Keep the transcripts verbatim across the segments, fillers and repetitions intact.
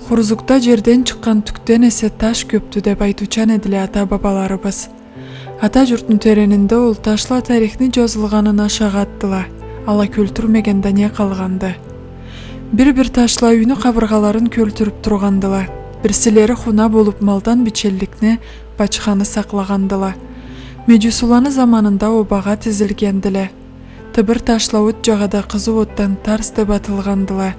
Хурзукда жерден чыкъгъан тюкден эсе таш кёпдю деп айтыучан эдиле ата-бабаларыбыз. Ата журтну теренинде ол ташла тарихни жазылгъанына шагъатдыла. Ала кёлтюрмеген да не къалгъанды? Бир-бир ташла юйню къабыргъаларын кёлтюрюп тургъандыла. Бирсилери хуна болуп малдан бичелликни, бачханы сакълагъандыла. Меджусуланы заманында обагъа тизилгендиле. Тыбыр ташла от жагъада къызыу отдан тарс деп атылгъандыла,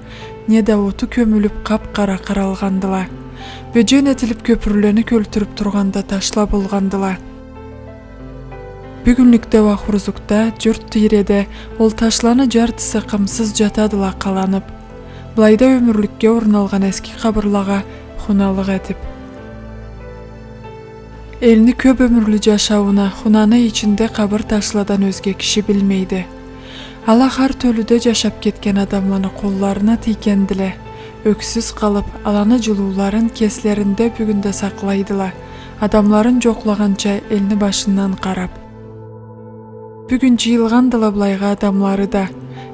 неда оту кёмюлюп къап-къара къаралгъандыла. Бёджен этилип кёпюрлени кёлтюрюп тургъан да ташла болгъандыла. Бюгюнлюкде уа Хурзукда, журт тийреде ол ташланы жартысы къымсыз жатадыла къаланып. Былайда ёмюрлюкге орун алгъан эски къабырлагъа хуналыкъ этип. Элни кёп ёмюрлю жашаууна хунаны ичинде къабыр ташладан ёзге киши билмейди. Ала хар тёлюде жашап кетген адамланы къолларына тийгендиле. Ёксюз къалып, аланы жылыуларын кеслеринде бюгюн да сакълайдыла, адамларын жокълагъанча элни башындан къарап. Бюгюн жыйылгъандыла былайгъа адамлары да.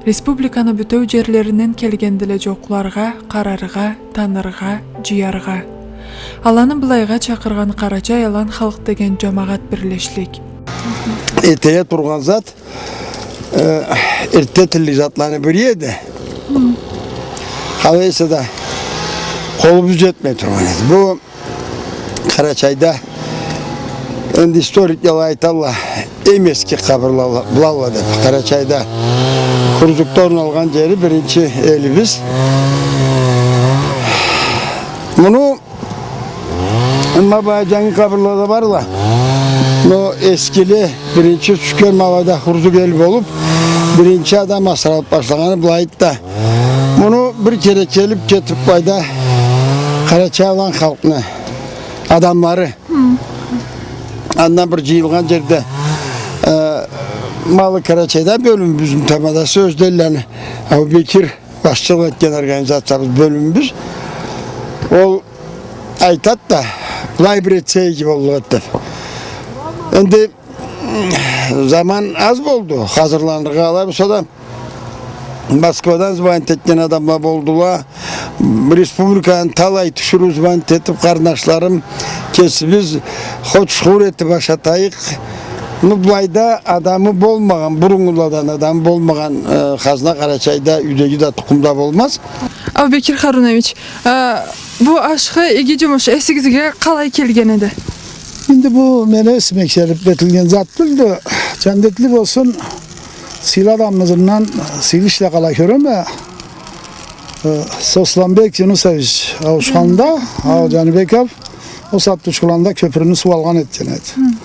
Республиканы бютеу жерлеринден келгендиле жокъларгъа, къараргъа, таныргъа, жыяргъа. Аланы былайгъа чакъыргъан Къарачай-Алан халкъ деген жамагъат бирлешлик. Этеге тургъан зат, э, эртте этиллик затланы бири эди. Къалай эсе да, къолубуз жетмей тургъан эди. Бу Къарачайда, энди историкле айталла, эм эски къабырла былалла деп. Къарачайда, Хурзукда орун алгъан жери биринчи элибиз. Муну, ма былай жангы къабырла да барла. Но эскиле биринчи тюшген ма былайда Хурзук эл болуп, биринчи адам асыралып башлагъаны былайды да. Муну бир кере келип кетип былайда Къарачай-Алан халкъны адамлары. Андан бир жыйылгъан жерде, э, Малы Къарачайдан бёлюмюбюзню тамадасы Ёзденланы Абубекир башчылыкъ этген организациябыз, бёлюмюбюз. Ол айтат да, былай бир этсе иги боллукъ эди деп. Энди заман аз болду хазырланыргъа, алай болса да Москвадан звонить этген адамла болдула. Республиканы талай тиширыу звонить этип, къарнашларым, кесибиз хоч-хур этип ашатайыкъ. Ну, былайда адамы болмагъан, буруннгуладан адамы болмагъан, э, хазна Къарачайда, юйдеги да, тукъумда болмаз. Абубекир Харунович, э, бу ашхы иги жумуш эсигизге къалай келген эди? Энди бу мени эсиме келип этилген зат тюлдю. Жандетли болсун, сыйлы адамыбыздан сыйлы ишле къала кёреме. Э, Сосланбек Юнусович, а, Учхуаланда, а, Жанибеков, ол сагъатда Учхуаланда кёпюрню суу алгъан этген эди.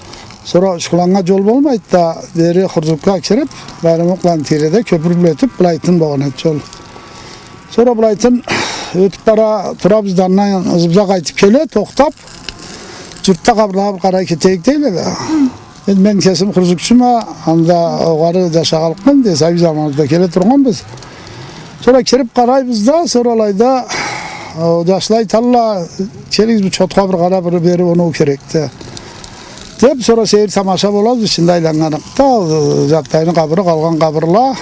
Сора Учхуаланнга жол болмайды да, бери Хурзукга кирип, Байрамукъланы тийреде кёпюр бла ётюп, былайтын болгъан эди жол. Сора былайтын ётюп бара турабыз да, андан ызыбызгъа къайтып келе, тохтап, журтда къабырлагъа бир къарай кетейик дейле да. Энди мен кесим хурзукчума, анда огъары жашагъанлыкъма, энди совет заманыбызда келе тургъанбыз. Сора кирип къарайбыз да, сора алайда, о, жашла айталла, келигиз, бу чотха бир къарап, бир бери оноу керекди деп, сора сейир тамаша болабыз, ичинде айланнганыкъда, о, Жаппайны къабыры, къалгъан къабырла.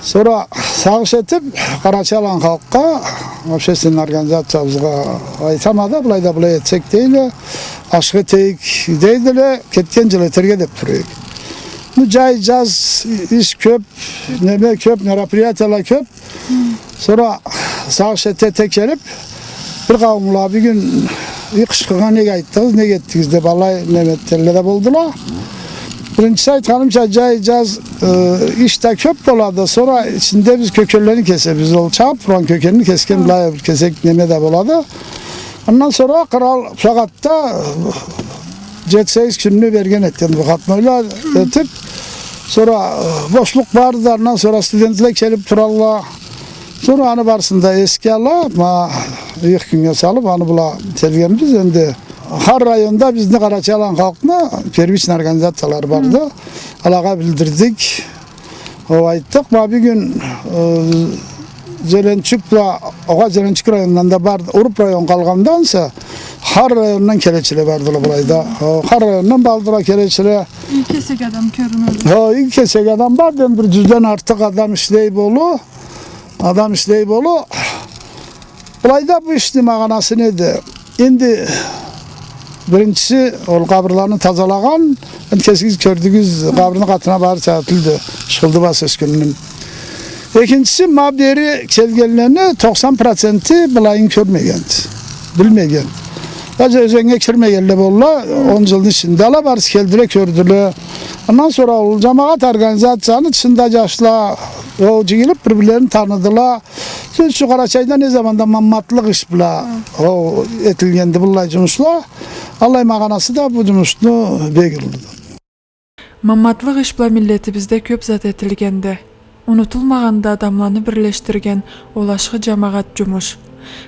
Сора сагъыш этип, Къарачай-Алан халкъгъа, общественный организациябызгъа айтама да, былай да былай этсек дейле, ашхы этейик дейдиле, кетген жыл этерге деп тура эдик. Бу жай, жаз иш кёп, неме кёп, мероприятияла кёп. Сора сагъыш эте-эте келип, бир къауумла бюгюн, эй, къышхыгъа нек айтдыгъыз, нек этдигиз деп, алай неме этгенле да болдула. Биринчиси, айтханымча, жай, жаз, э, иш да кёп болады. Сора ичинде биз кёкенлени кесебиз. Ол чабып тургъан кёкенни кесген былай бир кесек неме да болады. Андан сора къырал бусагъатда, э, жети-сегиз кюнню берген этген бу хатмойла этип. Сора, э, бошлукъ барды да, андан сора студентле келип туралла. Сора аны барысын да эсге ала, ма, ыйых кюннге салып, аны бла келгенбиз. Энди хар районда бизни Къарачай-Алан халкъны первичный организациялары барды. Алагъа билдирдик. О, айтдыкъ, ма, бюгюн, э, Зеленчук бла, огъай, Зеленчук районундан да барды, Урып район къалгъандан сора, хар райондан келечиле бардыла былайда. О, хар райондан бардыла келечиле. Иги кесек адам кёрюнеди. О, иги кесек адам барды, энди бир жюзден артыкъ адам ишлей болур. Адам ишлей болур. Былайда бу ишни магъанасы неди? Энди биринчиси, ол къабырланы тазалагъан, энди кесигиз кёрдюгюз, къабырны къатына барырча этилди, шыгъылды баса ёсгенни. Экинчиси, ма бери келгенлени токъсан проценти былайын кёрмегенди, билмеген. Даже ёзеннге кирмегенле болла, он джылны ичинде ала барысы келдиле, кёрдюле. Андан сора ол джамагъат организацияны тышында джашла, ол джыйылыб, бир-бирлерин таныдыла. Сёз ючюн, Къарачайда не заманда мамматлыкъ иш бла, ол этилгенди быллай джумушла, аллай магъанасы да бу джумушну бек уллуду. Мамматлыкъ иш бла миллетибизде кёб зат этилгенди. Унутулмагъанды адамланы бирлешдирген ол ашхы джамагъат джумуш.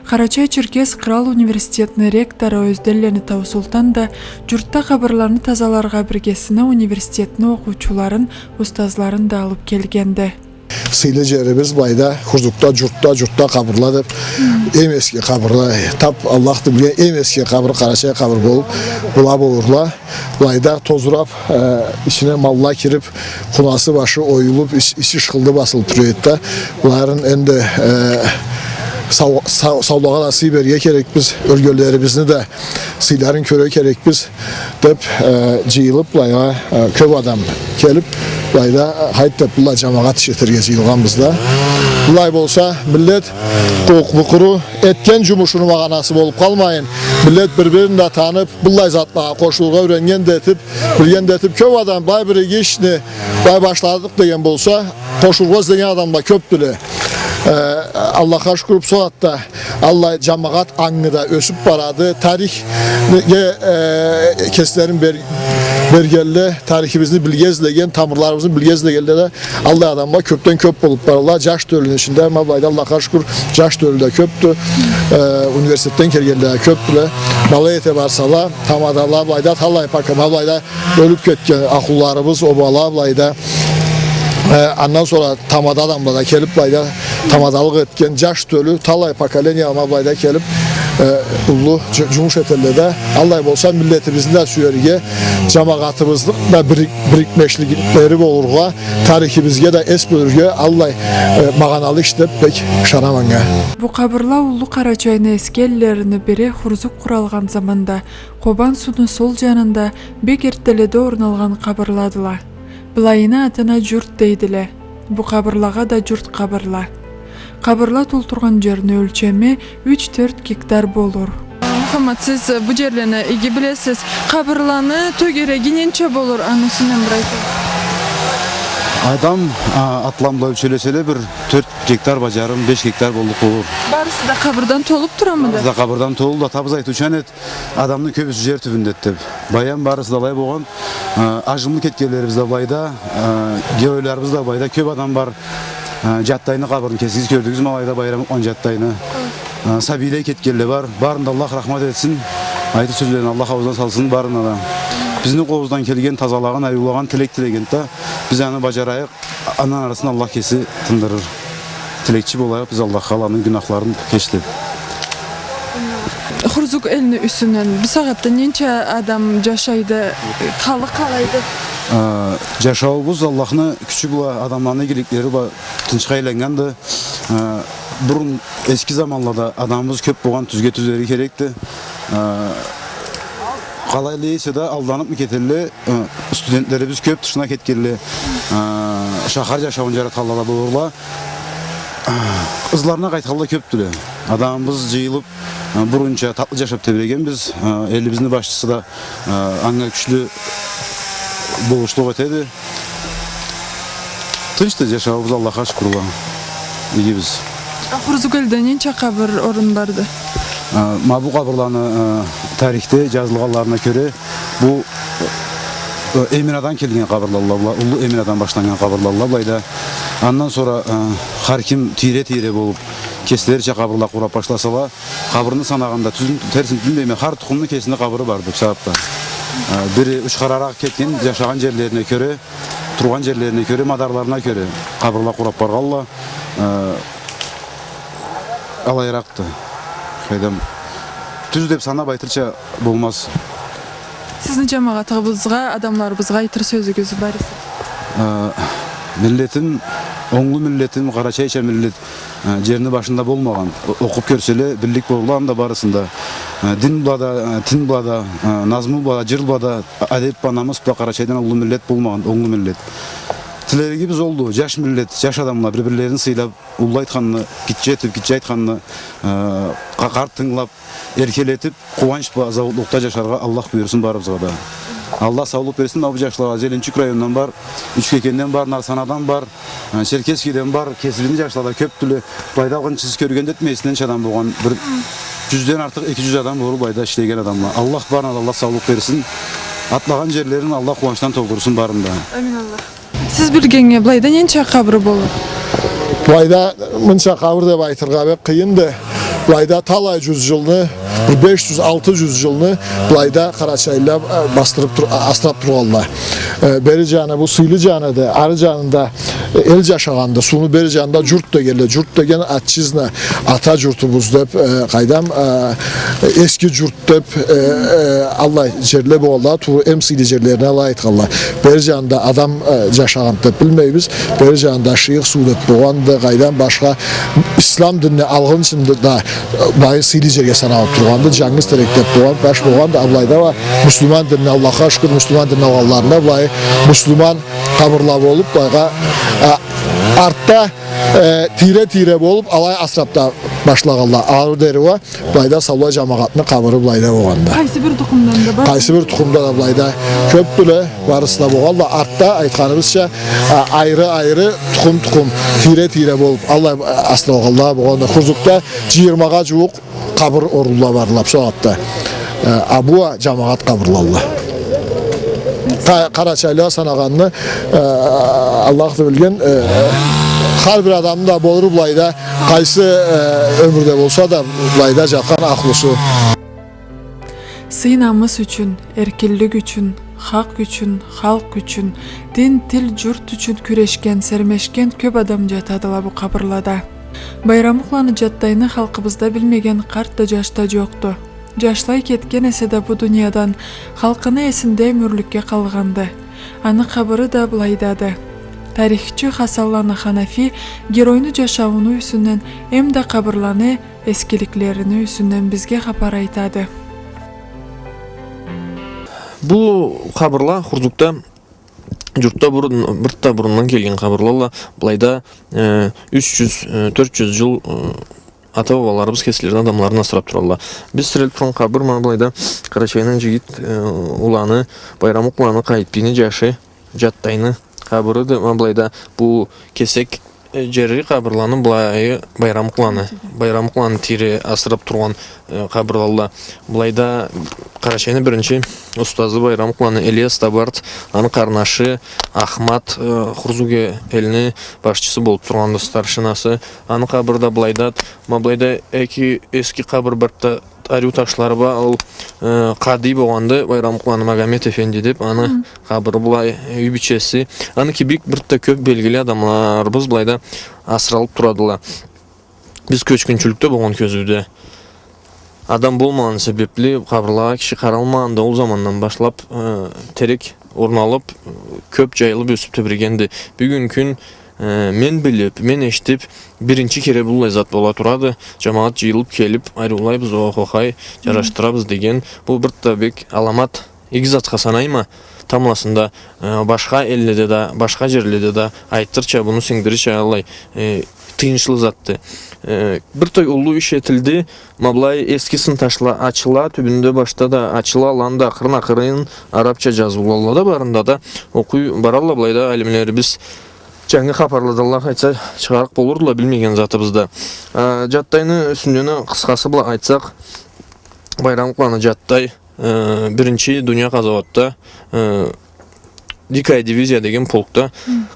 Къарачай-Черкес кърал университетни ректору Ёзденлени Таусултан да джуртда къабырланы тазаларгъа биргесине университетни окъуучуларын, устазларын да алыб келгенди. Сыйлы джерибиз былайда, Хурзукда, джуртда, джуртда къабырла деб, эм эски къабырла, таб Аллах да билген эм эски къабыр, къарачай къабыр болуб, была болурла. Былайда тозураб, э, ичине малла кириб, къунасы башы оюлуб, ич-, ичи шыгъылды басылыб тура эди да. Быларын энди, э, сау-, сау-, саулагъа да сый берирге керекбиз, ёлгенлерибизни да сыйларын кёрюрге керекбиз деб, э, джыйылыб, былайгъа, э, кёб адам келиб, былайда, э, хайт деб, былай джамагъат иш этерге джыйылгъанбыз да. Былай болса, миллет къу-, къуру этген джумушуну магъанасы болуб къалмайын, миллет бир-бирин да таныб, быллай затлагъа къошулургъа юреннген да этиб, билген да этиб, кёб адам былай бир иги ишни былай башладыкъ деген болса, къошулургъа излеген адам да кёбдюле. Э, Аллахха шукур, бусагъатда аллай джамагъат ангы да ёсюб барады. Тарихге, э, кеслерин бер-, бергенле, тарихибизни билирге излеген, тамырларыбызны билирге излегенле да аллай адамла кёбден кёб болуб баралла. Джаш тёлюню ичинде, ма былайда, Аллахха шукур, джаш тёлю да кёбдю. Э, университетден келгенле да кёбдюле. Былай эте барсала, тамадала, былайда талай пока, ма былайда ёлюб кетген ахлуларыбыз, обала, былайда. Э, андан сора тамада адамла да келиб, былайда тамадалыкъ этген джаш тёлю, талай поколение ма былайда келиб, э, уллу джу-, джумуш этелле да. Аллай болса, миллетибизни да сюерге, джамагъатыбызны да бирик-, бирикмешликлери болургъа, тарихибизге да эс бёлюрге аллай, э, магъаналы иш деб бек ышанама анга. Бу къабырла Уллу Къарачайны эски эллерини бири Хурзук къуралгъан заманда Къобан сууну сол джанында бек эртделеде орун алгъан къабырладыла. Былайыны атына джурт дейдиле. Бу къабырлагъа да джурт къабырла. Къабырла толтургъан джерни ёлчеми юч-тёрт гектар болур. Мухаммад, сиз бу джерлени иги билесиз. Къабырланы тёгереги ненча болур, аны юсюнден бир айтыгъыз. Адам, а, атла бла ёлчелеселе, бир тёрт гектар бла джарым, беш гектар боллукъ болур. Барысы да къабырдан толуб турамыды? Барысы да къабырдан толуду да, табыз айтыучан эд. Адамны кёбюсю джер тюбюнде эди деб. Баям барысы да алай болгъан, э, ажымлы кетгенлерибиз да былайда, э, геройларыбыз да былайда, кёб адам бар. Э, Джаттайны къабырын кесигиз кёрдюгюз, ма былайда, Байрам окъугъан Джаттайны. Э, сабийлей кетгенле бар. Барына да Аллах рахмат этсин. Айтыр сёзлерин Аллах ауузуна салсын барына да. Бизни къолубуздан келген, тазалагъан, ариулагъан, тилек тилеген да, биз аны баджарайыкъ. Андан арысын Аллах кеси тындырыр. Тилекчи болайыкъ биз Аллахха, аланы гюнахларын кеч деб. Хурзук элни юсюнден бусагъатда ненча адам джашайды, халкъ къалайды? А, джашауубуз Аллахны кючю бла, адамланы игиликлери бла тынчха айланнганды. А, бурун эски заманлада адамыбыз кёб болгъан, тюзге тюз дерге керекди. А, къалай эсе да, алданыбмы кетелле, э, студентлерибиз кёб тышына кетгенле, э, шахар джашауун джаратханла да болурла. Э, ызларына къайтханла кёбдюле. Адамыбыз джыйылыб, э, бурунча татлы джашаб тебирегенбиз. Э, элибизни башчысы да, э, анга кючлю болушлукъ этеди. Тынчды джашауубуз, Аллахха шукурла. Игибиз. А Хурзук элде ненча къабыр орун барды? А, ма бу къабырланы, а, тарихде джазылгъанларына кёре, бу, э, Эминадан келген къабырлалла была, Уллу Эминадан башланнган къабырлалла былайда. Андан сора, э, хар ким тийре-тийре болуб, кеслерича къабырла къураб башласала, къабырны санагъанда, тюзюн, терсин билмейме, хар тукъумну кесини къабыры барды бусагъатда. Э, бири учхараракъ кетген, джашагъан джерлерине кёре, тургъан джерлерине кёре, мадарларына кёре къабырла къураб баргъанла, э, алайыракъды. Къайдам, тюз деб санаб айтырча болмаз. Сизни джамагъатыгъызгъа, адамларыбызгъа айтыр сёзюгюз бар эсе? Э, миллетим, онглу миллетим, къарачайча миллет, Э, джерни башында болмагъан, о-, окъуб кёрселе, биллик болурла анда барысын да. Э, дин бла да, э, тин бла да, э, назму бла да, джыр бла да, адеб бла, намыс бла Къарачайдан уллу миллет болмагъан, онглу миллет. Тилеригибиз олду, джаш миллет, джаш адамла бир-бирлерин сыйлаб, уллу айтханны гитче этиб, гитче айтханны, э, къа-, къарт тынгылаб, эркелетиб, къууанч бла, зауукълукъда джашаргъа Аллах буюрсун барыбызгъа да. Аллах саулукъ берсин, ма бу джашлагъа. Зеленчук районундан бар, Учкекенден бар, Нарсанадан бар, э, Черкесскеден бар, кесибизни джашла да кёбдюле. Былайда алгъынчы сиз кёрген да этмейсиз, ненча адам болгъан, бир джюзден артыкъ, эки джюз адам болур былайда ишлеген адамла. Аллах барына да Аллах саулукъ берсин. Атлагъан джерлерин Аллах къууанчдан толтурсун барыны да. Амин Аллах. Сиз билгеннге, былайда ненча къабыр болур? Былайда мынча къабыр деб айтыргъа бек къыйынды. Былайда талай джюз джылны, бир беш джюз, алты джюз джылны былайда къарачайлыла, э, басдырыб тур-, а-, асраб тургъанла. Э, бери джаны бу сыйлы джаныды, ары джанында, э, эл джашагъанды, сууну бери джанында джурт дегенле. Джурт деген отчизна, ата джуртубуз деб, э, къайдам, э, эски джурт деб, э, э, аллай джерле болгъанла, туура эм сыйлы джерлерине алай айтханла. Бери джанында адам, э, джашагъанды деб билмейбиз. Бери джанында Шыйыкъ суу деб болгъанды, къайдам, башха ислам динни алгъынчында да, э, былай сыйлы джерге саналыб тургъанды. Джангыз Терек деб болгъан баш болгъанды, а былайда уа муслиман динни, Аллахха шукур, муслиман динни алгъанларында былай муслиман къабырла болуб, былайгъа, э, артда, э, тийре-тийре болуб, алай асраб да башлагъанла. Ары дери уа былайда саулай джамагъатны къабыры былайда болгъанды. Къайсы бир тукъумдан да бар? Къайсы бир тукъумда да былайда кёбдюле, барысы да болгъанла. Артда айтханыбызча, а, айры-айры, тукъум-тукъум, тийре-тийре болуб, алай, а, асралгъанла болгъанла. Хурзукда джыйырмагъа джууукъ къабыр орунла барлаб сагъатда. Э, а бу уа джамагъат къабырлалла. Къа-, къарачайлыла санагъанны, э, Аллах да билген, э, хар бир адамны да болур былайда, къайсы, э, ёмюрде болса да былайда джатхан ахлусу. Сый-намыс ючюн, эркинлик ючюн, хакъ ючюн, халкъ ючюн, дин, тил, джурт ючюн кюрешген, сермешген кёб адам джатадыла бу къабырлада. Байрамукъланы Джаттайны халкъыбызда билмеген къарт да, джаш да джокъду. Джашлай кетген эсе да бу дуниядан, халкъыны эсинде ёмюрлюкге къалгъанды. Аны къабыры да былайдады. Тарихчи Хасанланы Ханафи геройну джашаууну юсюнден эмда къабырланы эскиликлерини юсюнден бизге хапар айтады. Бу къабырла Хурзукда джуртда бурун, бир да бурундан келген къабырлалла, былайда, э, юч джюз, э, тёрт джюз джыл, э, ата-бабаларыбыз кеслерини адамларын асырап туралла. Биз сирелип тургъан къабыр ма былайда Къарачайны джигит, э, уланы, Байрамукъланы Къайытбийни джашы Джаттайны къабырыды. Ма былайда бу кесек, э, джерри къабырланы былайы Байрамукъланы, Байрамукъланы тийре асырап тургъан, э, къабырлалла. Былайда Къарачайны биринчи устазы Байрамукъланы Ильяс Табарт, аны къарнашы Ахмат, э, Хурзуге элни башчысы болуп тургъанды, старшинасы. Аны къабыры да былайда, ма былайда эки эски къабыр бар да, ариу ташлары бар, ол, э, къадый болгъанды, Байрамукъланы Магомет эфенди деп, аны къабыры былай, э, юй бийчеси. Аны кибик бир да кёп белгили адамларыбыз былайда асыралып турадыла. Биз кёчгюнчюлюкде болгъан кёзюуде адам болмагъаны себепли, къабырлагъа киши къаралмагъанды, ол замандан башлап, э, терек орналып, э, кёп джайылып ёсюп тебрегенди. Бюгюн кюн, э, мен билип, мен эшитип, биринчи кере быллай зат бола турады. Джамагъат джыйылып келип, ариулайбыз, охо-хай, джарашдырабыз деген. Бу бир да бек аламат иги затха санайма. Тамбласында, э, башха элледе да, башха джерледе да айтырча, муну сингдирирча аллай, э, тыйыншлы затды. Э, бир да уллу иш этилди. Ма былай эски сын ташла ачыла, тюбюнде башда да ачыла, аланы да акъырын-акъырын арабча джазыулалла да барында да окъуй баралла былайда алимлерибиз. Джангы хапарладан Аллах айтса, чыгъарыкъ болурла билмеген затыбызда. А, Джаттайны юсюнден къысхасы бла айтсакъ, Байрамукъланы Джаттай, э, биринчи дуния къазауатда, э, Дикая дивизия деген полкда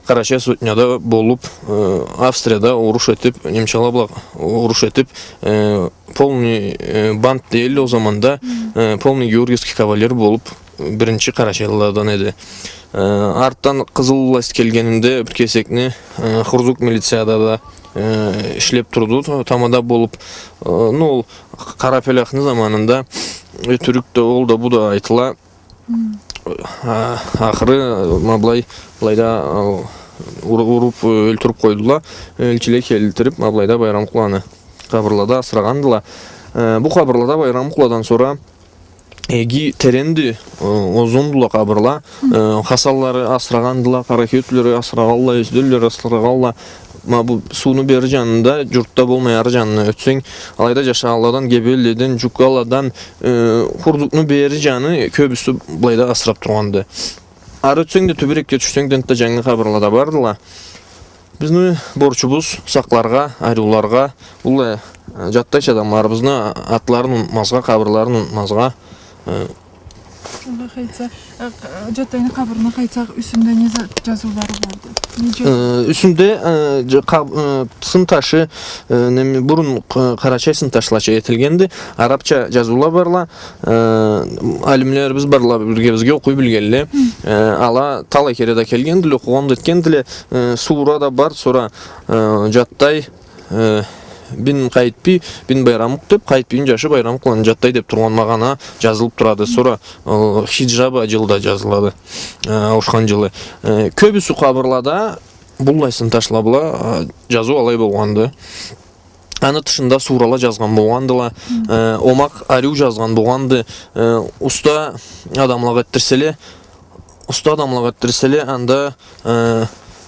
Къарачай сотняда болуп, э, Австрияда уруш этип, немчала бла уруш этип, э, полный, э, бант дейдиле ол заманда, э, полный георгиевский кавалер болуп, биринчи къарачайлыладан эди. Э, артдан къызыл власть келгенинде бир кесекни, э, Хурзук милицияда да, э, ишлеп турду, та-, тамада болуп, э, ну, ол Къарапелахны заманында ётюрюк да, ол да, бу да айтыла. А, ахыры, ма былай, былайда, а, ур-, уруп, э, ёлтюрюп къойдула. Элчиле келтирип, ма былайда Байрамукъланы къабырлада асырагъандыла. Э, бу къабырлада Байрамукъладан сора эги теренди, э, узундула къабырла. Э, хасанлары асырагъандыла, къаракеутлери асырагъанла, ёзденлери асырагъанла. Ма бу сууну бери джанында, джуртда болмай, ары джанына ётсенг, алайда джашагъанладан, Гебелледен, Джуккаладан, э, Хурзукну бери джаны кёбюсю былайда асырап тургъанды. Ары ётсенг да, тюбюрекге тюшсенг да, энтда джангы къабырла да бардыла. Бизни борчубуз сакъларгъа, ариуларгъа, быллай, э, джатдайча адамларыбызны атларын унутмазгъа, къабырларын унутмазгъа, э, Аллах айтса, э, э, Джатдайны къабырына къайтсакъ, юсюнде не зат джазыулары барды? Не джазыу? Э, юсюнде, э, джа-, къаб-, э, сын ташы, э, неме, бурун, э, къарачай сын ташлача этилгенди. Арабча джазыула барла, э, алимлерибиз барла, биргебизге окъуй билгенле. Хы. Э, ала талай кере да келгендиле, окъугъан да этгендиле. Э, суура да бар, сора, э, Джатдай, э, бин Къайытбий, бин Байрамукъ деп, Къайытбийни джашы Байрамукъланы Джатдай деп тургъан магъана джазылып турады. Сора, э, хиджра бла джылда джазылады, э, ауушхан джылы. Э, кёбюсю къабырлада быллай сын ташла бла, э, джазыу алай болгъанды. Аны тышында суурала джазгъан болгъандыла, э, омакъ ариу джазгъан болгъанды, э, уста адамлагъа этдирселе, уста адамлагъа этдирселе, анда, э,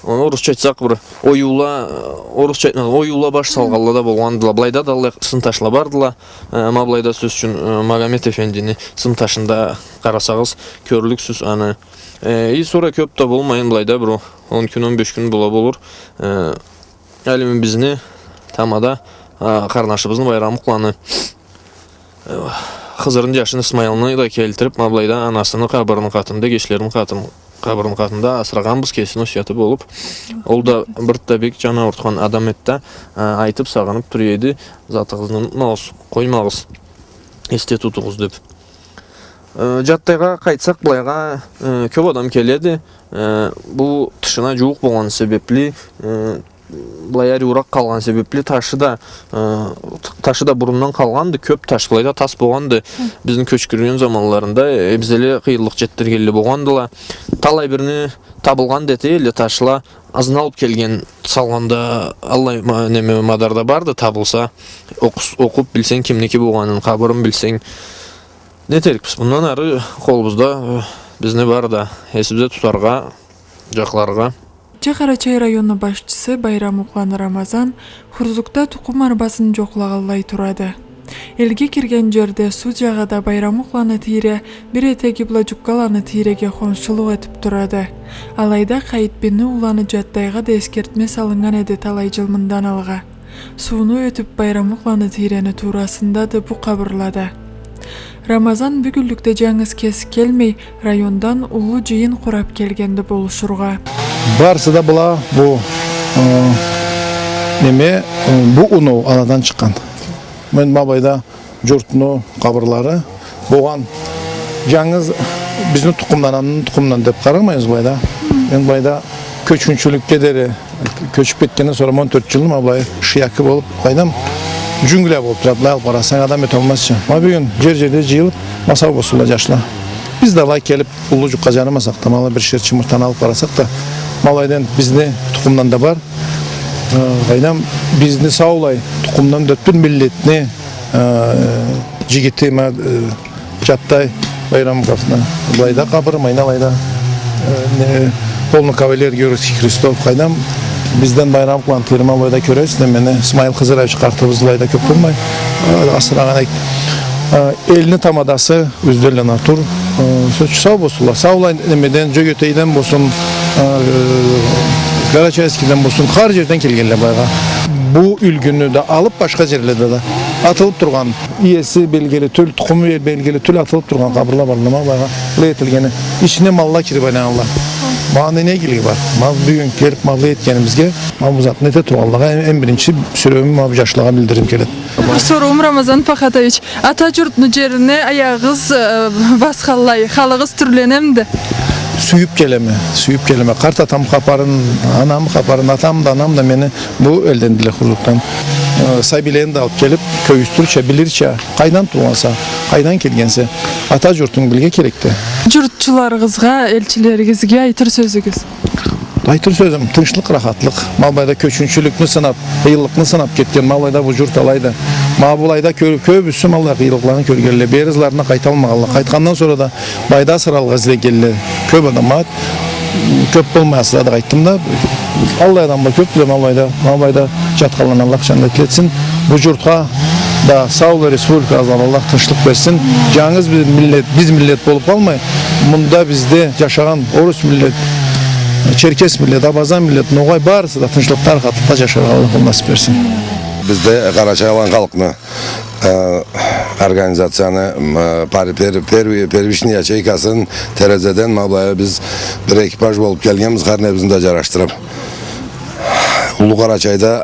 орусча айтсакъ, бир оюула, э, орусча айтмай, оюула баш салгъанла да болгъандыла. Былайда да аллай сын ташла бардыла. Э, ма былайда, сёз ючюн, э, Магомед эфендини сын ташында къарасагъыз, кёрлюксюз аны. Э, и сора кёп да болмайын, былайда бир он кюн, он беш кюн бола болур. Э, Алими бизни тамада, а, къарнашыбызны Байрамукъланы, э, Хызырны джашын Исмайылны да келтирип, ма былайда анасыны къабырыны къатында, эгечлерини къатын-, къабырыны къатында асырагъанбыз, кесини осуяты болуп. Ол да бир да бек джан аурутхан адам эди да, а, айтып, сагъынып тура эди, затыгъызны унутмагъыз, къоймагъыз, эсде тутугъуз деп. Э, Джатдайгъа къайтсакъ, былайгъа, э, кёп адам келеди. Э, бу тышына джууукъ болгъаны себепли, э, былай ариуракъ къалгъан себепли, ташы да, э, ташы да бурундан къалгъанды, кёп таш былайда тас болгъанды. Бизни кёчгюрген заманларында, э, бизге къыйынлыкъ джетдиргенле болгъандыла. Талай бирини табылгъан да этелле ташла, ызын алып келген, салгъанда, аллай ма-, неме, мадарда барды, табылса, окъус-, окъуп билсенг кимники болгъанын, къабырын билсенг. Не этерикбиз? Мындан ары къолубузда, э, бизни бар да, эсибизде тутаргъа, джакъларгъа. Джа Къарачай районну башчысы Байрамукъланы Рамазан Хурзукда тукъум арбасын джокълагъанлай турады. Элге кирген джерде суу джагъада Байрамукъланы тийре, бир этеги бла Джуккаланы тийреге хоншулукъ этип турады. Алайда Къайытбийни уланы Джатдайгъа да эсгертме салыннган эди талай джыл мындан алгъа. Сууну ётюп, Байрамукъланы тийрени туурасындады бу къабырлада. Рамазан бюгюнлюкде джангыз кеси келмей, райондан уллу джыйын къурап келгенди болушургъа. Барысы да была бу, э, неме, э, бу уноу аладан чыкъгъан. Мен ма былайда джуртну къабырлары болгъан. Джангыз бизни тукъумдан, анамны тукъумундан деп къарамайбыз былайда. Мен былайда кёчгюнчюлюкге дери, кёчюп кетгенден сора он тёрт джылны ма былай шыяки болуп, къайдам, джунгля болуп турады, былай алып къарасанг, адам ёталмазча. Ма бюгюн джер-джерде джыйылып, ма сау болсунла джашла. Биз да алай келип, уллу джукъгъа джарымасакъ да, ма алай бир шер чымыртаны алып къарасакъ да, ма алайдан бизни тукъумдан да бар. Э, къайдам, бизни саулай тукъумдан да ётдю, миллетни, э, джигити, ма, э, Джатдай Байрамуковну. Былайда къабыры, ма алайда, э, не, полный кавалер георгиевских крестов. Къайдам, бизден Байрамуковну тийрин ма былайда кёресиз да, мени Исмаил Хызырович къартыбыз былайда кёп болмай, э, асырагъан эк-, э, элни тамадасы Ёзденланы Артур, э, сёз ючюн, сау болсунла. Саулай немеден, Джёгетейден болсун, э, Карачаевскийден болсун, хар джерден келгенле былайгъа. Бу юлгюню да алып, башха джерледе да атылып тургъан, иеси белгили тюл, тукъуму бел-, белгили тюл, атылып тургъан къабырла бардыла ма былайгъа, былай этилгени. Ичине малла кирип айланалла. Ма анда не игилиги бар? Ма бюгюн келип ма былай этгенибизге, ма бу затны эте тургъанлагъа эм, эм биринчи сюреуюмю ма бу джашлагъа билдиргим келеди. Бир соруум, Рамазан Пахатович, ата джуртну джерине аягъыгъыз, э, басханлай, халыгъыз тюрленемиди? Сюйюп келеме, сюйюп келеме. Къарт атам хапарын, анам хапарын, атам да, анам да мени бу элдендиле, Хурзукдан. Э, сабийлени да алып келип, кёргюзтюрча, билирча, къайдан туугъанса, къайдан келгенсе, ата джуртунг билирге керекди. Джуртчуларыгъызгъа, элчилеригизге айтыр сёзюгюз? Айтыр сёзюм, тынчлыкъ, рахатлыкъ. Ма былайда кёчгюнчюлюкню сынап, къыйынлыкъны сынап кетген, ма былайда бу джурт алайды. Ма былайда кё-, кёбюсю ма былай къыйынлыкъланы кёргенле, бери ызларына къайталмагъанла. Къайтхандан сора да былайда асыралгъа излегенле. Кёп адам, ма, кёп болмай асырадыкъ, айтдым да. Аллай адамла кёп, ма былайда, ма былайда джатханланы Аллах джаннетли этсин. Бу джуртха да, саулу республикагъызгъа Аллах тынчлыкъ берсин. Джангыз биз миллет, биз миллет болуп къалмай, мында бизде джашагъан орус миллет, черкес миллет, абазан миллет, ногъай, барысы да тынчлыкъда, рахатлыкъда джашаргъа Аллах насып берсин. Бизде Къарачай-Алан халкъны, э, организацияны, м, э, пар-, пер-, первый, первичный ячейкасын Терезеден ма былай биз бир экипаж болуп келгенбиз, хар небизни да джарашдырып. Уллу Къарачайда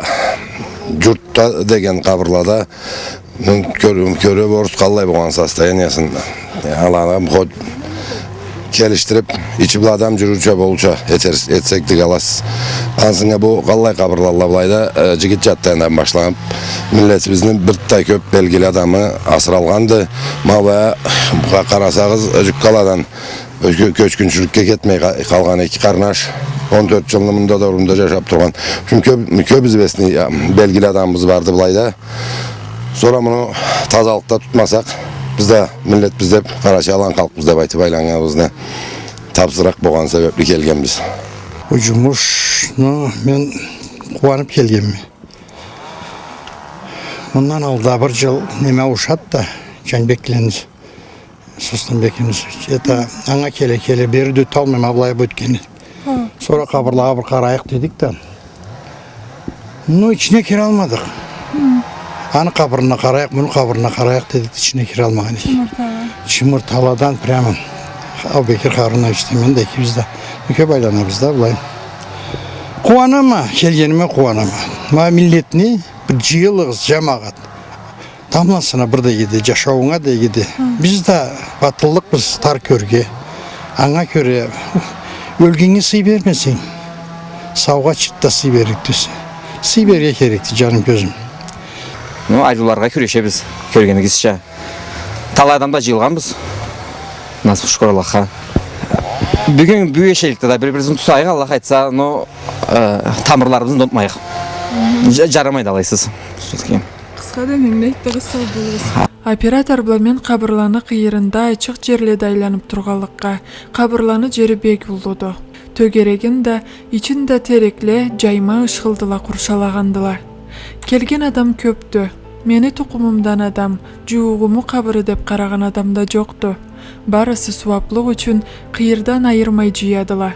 джуртда деген къабырлада Мен кёр-, кёрюп, орус къаллай болгъан состояниясын, аланы хоть келишдирип, ичи бла адам джюрюрча болурча этерс-, этсек дегенлей. Ансы бу къаллай къабырлада былайда, э, джигит джатдан башланып, миллетибизни бир тай кёп белгили адамы асыралгъанды. Ма былай къа-, къарасагъыз, Джуккаладан Кё-, кёчгюнчюлюкге кетмей къа-, къалгъан эки къарнаш, он тёрт джылны мында да, орунда джашап тургъан. Чюнки кёп, кёп известный, а, белгили адамыбыз барды былайда. Сора муну тазалыкъда тутмасакъ, биз да миллетбиз деп, къарачай-алан халкъбыз деп айтып айланнганыбызны тапсыракъ болгъан себепли келгенбиз. Бу джумушну мен къууанып келгенме. Мындан алда бир джыл неме ауушады да, Джанбеклени Сосланбекни, это, анга келе-келе, бери да ёталмайма, былай бла ётгенди. Хы. Сора къабырлагъа бир къарайыкъ дедик да. Ну, ичине киралмадыкъ. Хы. Аны къабырына къарайыкъ, муну къабырына къарайыкъ дедик да, ичине киралмагъан эдик. Чымыртала. Чымырталадан прямо. Абубекир Харунович да, мен да экибиз да. Кёп айланабыз да былай. Къууанама, келгениме къууанама. Ма миллетни бир джыйылыгъыз, джамагъат. Тамбласына бир да иги эди, джашауунга да иги эди. Хы. Биз да батыллыкъбыз тар кёрге. Анга кёре ёлгеннге сый бермесенг, саугъа чыртда сый берлик тюлсе. Сый берирге керекди, джаным, кёзюм. Ну, ариуларгъа кюрешебиз, кёргенигизча. Талай адам да джыйылгъанбыз. Насып, шукур Аллахха. Бюгюн бу эшеликде да бир-бирибизни тутайыкъ, Аллах айтса, но, э, тамырларыбызны да унутмайыкъ. Хы. Дж-, джарамайды алайсыз. Къысха да, мени айтдыгъыз, сау болугъуз. Оператор бла мен къабырланы къыйырында ачыкъ джерледе айланып тургъанлыкъгъа, къабырланы джери бек уллуду. Тёгерегин да, ичин да терекле, джайма ышхылдыла къуршалагъандыла. Келген адам кёпдю. Мени тукъумумдан адам, джууугъуму къабыры деп къарагъан адам да джокъду. Барысы сууаплыкъ ючюн къыйырдан айырмай джыядыла.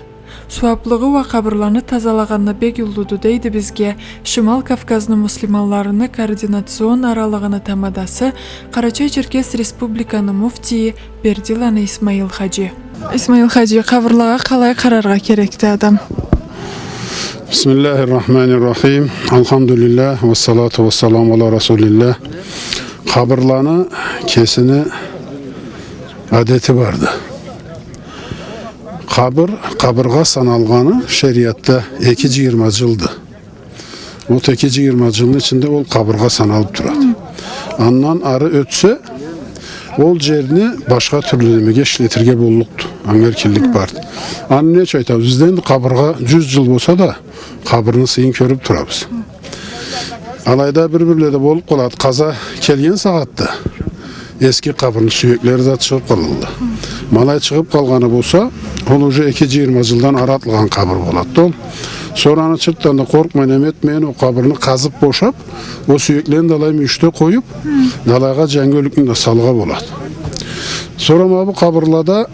Сууаплыгъы уа къабырланы тазалагъанны бек уллуду, дейди бизге Шимал Кавказны муслиманларыны координацион аралыгъыны тамадасы, Къарачай-Черкес Республиканы муфтийи Бердиланы Исмаил хаджи. Исмаил хаджи, къабырлагъа къалай къараргъа керекди адам? بسم الله الرحمن الرحيم. الحمد لله والصلاة والسلام على رسول الله. Къабырланы кесини адети барды. Къабыр, къабыргъа саналгъаны шериатда эки джыйырма джылды. Ол эки джыйырма джылны ичинде ол къабыргъа саналып турады. Андан ары ётсе, ол джерни башха тюрлю немеге ишлетирге боллукъду. Анга эркинлик барды. Аны не ючюн айтабыз? Биз да энди къабыргъа джюз джыл болса да, къабырны сыйын кёрюп турабыз. Алайда бир-бирледе болуп къалады. Къаза келген сагъатда эски къабырны сюеклери да чыгъып къалалла. Ма алай чыгъып къалгъаны болса, ол уже эки джыйырма джылдан ары атылгъан къабыр болады ол. Сора аны чыртдан да къоркъмай, неме этмейин, ол къабырны къазып бошап, ол сюеклени да алай мюйюшде къоюп, алайгъа джангы ёлюкню да салыргъа болады. Сора ма бу къабырлада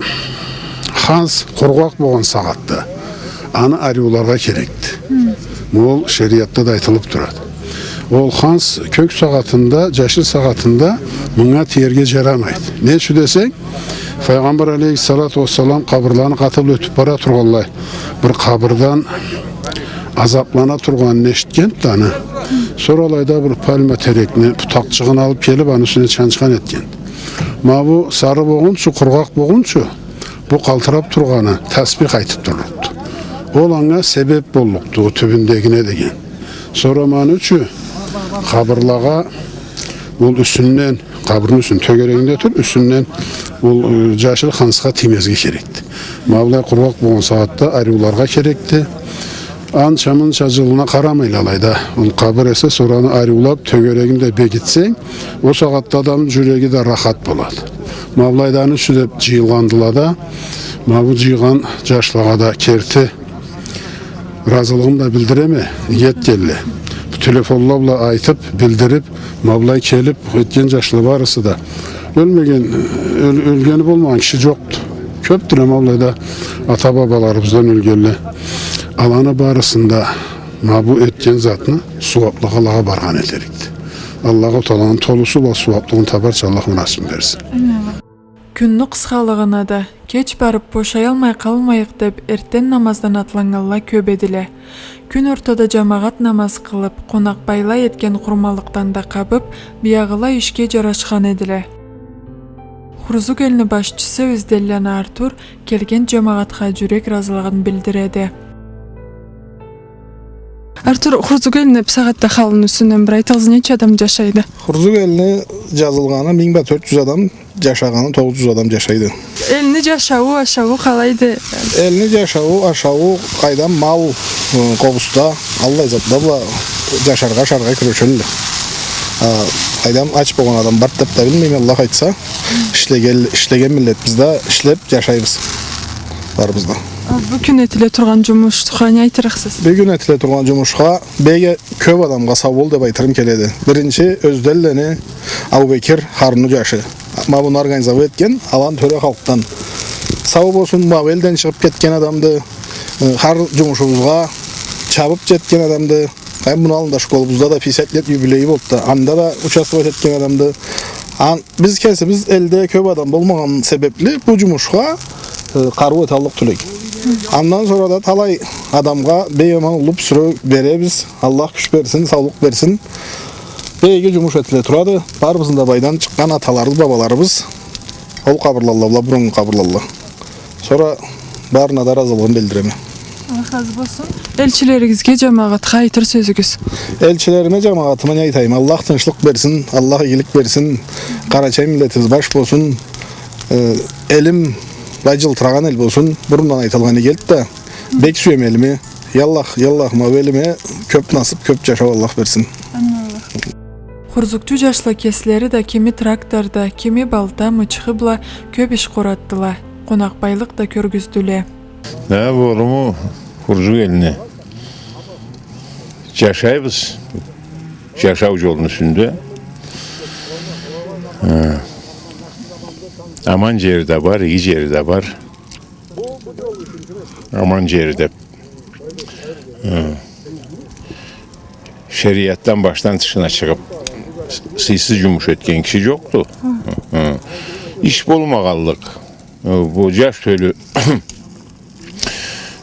ханс къургъакъ болгъан сагъатда аны ариуларгъа керекди. Ол шериатда да айтылып турады. Ол ханс кёк сагъатында, джашил сагъатында мынга тиерге джарамайды. Не ючюн десенг, Файгъамбар алейхиссалату уассалам къабырланы къатыб ётюп бара тургъанлай, бир къабырдан азаблана тургъанын эшитгенди да аны. Сора алайда бир пальма терекни бутакъчыгъын алып келип, аны юсюне чанчхан этгенди. Ма бу сары болгъунчу, къургъакъ болгъунчу, бу къалтырап тургъаны тасбих айтып турлукъду. Ол анга себеп боллукъду, ол тюбюндегине деген. Сора ма аны ючюн къабырлагъа ол юсюнден, къабырны юсюн тёгерегинде туруп, юсюнден ол, э, джашил хансха тиймезге керекди. Ма былай къургъакъ болгъан сагъатда ариуларгъа керекди. Анча-мынча джылына къарамайла алайда. Ол къабыр эсе, сора аны ариулаб, тёгерегин да бегитсенг, ол сагъатда адамны джюреги да рахат болады. Ма былайда аны ючюн деб джыйылгъандыла да, ма бу джыйгъан джашлагъа да керти разылыгъымы да билдиреме, иги этгенле. Бу телефонла бла айтыб, билдириб, ма былай келиб этген джашла барысы да. Ёлмеген, ёл-, ёлгени болмагъан киши джокъду. Кёбдюле ма былайда ата-бабаларыбыздан ёлгенле. Аланы барысын да ма бу этген затны сууаблыгъы алагъа баргъан этерикди. Аллаху Тааланы толусу бла сууаблыгъын табарча Аллах насыб берсин. Кюнню къысхалыгъына да, кеч барыб бошаялмай къалмайыкъ деб, эртден намаздан атланнганла кёб эдиле. Кюн ортада джамагъат намаз къылыб, къонакъбайла этген къурмалыкъдан да къабыб, биягъыла ишге джарашхан эдиле. Хурзук элни башчысы Ёзденланы Артур келген джамагъатха джюрек разылыгъын билдиреди. Артур, Хурзук элни бусагъатда халыны юсюнден бир айтыгъыз, ненча адам джашайды? Хурзук элни джазылгъаны минг бла тёрт джюз адам, джашагъаны тогъуз джюз адам джашайды. Элни джашауу, ашауу къалайды? Элни джашауу, ашауу, къайдам, мал, э, къобуста, аллай затла бла джашаргъа, ашаргъа кюрешелле. А, къайдам, ач болгъан адам барды деб да билмейме, Аллах айтса. Ишлеген, ишлеген миллетбиз да, ишлеб джашайбыз барыбыз да. А бюгюн этиле тургъан джумушха не айтырыкъсыз? Бюгюн этиле тургъан джумушха бек кёб адамгъа сау бол деб айтырым келеди. Биринчи, Ёзденлени Абубекир Харунну джашы. Ма буну организовать этген, алан тёре халкъдан. Сау болсун, ма бу элден чыгъыб кетген адамды. Э, хар джумушубузгъа чабыб джетген адамды. Эм муну аллында школубузда да пятьдесят лет юбилейи болду да, анда да участвовать этген адамды. Ан-, биз кесибиз элде кёб адам болмагъан себебли бу джумушха, э, къарыу эталлыкъ тюл эдик. Андан сора да талай адамгъа бек аман уллу бюсюреу беребиз. Аллах кюч берсин, саулукъ берсин. Бек иги джумуш этиле турады. Барыбызны да былайдан чыкъгъан аталарыбыз, бабаларыбыз ол къабырлалла бла, буруннгу къабырлалла. Сора барына да разылыгъымы билдиреме. Аллах разы болсун. Элчилеригизге, джамагъатха айтыр сёзюгюз? Элчилериме, джамагъатыма не айтайым? Аллах тынчлыкъ берсин, Аллах игилик берсин. Къарачай миллетибиз баш болсун. Э, элим былай джылтырагъан эл болсун. Бурундан айтылгъан иги элди да. Бек сюеме элими. Я Аллах, я Аллах, ма бу элиме кёб насыб, кёб джашау Аллах берсин. Амин, Аллах. Хурзукчу джашла кеслери да кими тракторда, кими балта, мычхы бла кёб иш къоратдыла, къонакъбайлыкъ да кёргюздюле. Да, болурму, Хурзук элни. Джашайбыз джашау джолну юсюнде. Э, аман джери да бар, иги джери да бар. Аман джери деб, э, шериатдан башдан тышына чыгъыб, сыйсыз джумуш этген киши джокъду. Хы. Иш болмагъанлыкъ. Э, бу джаш тёлю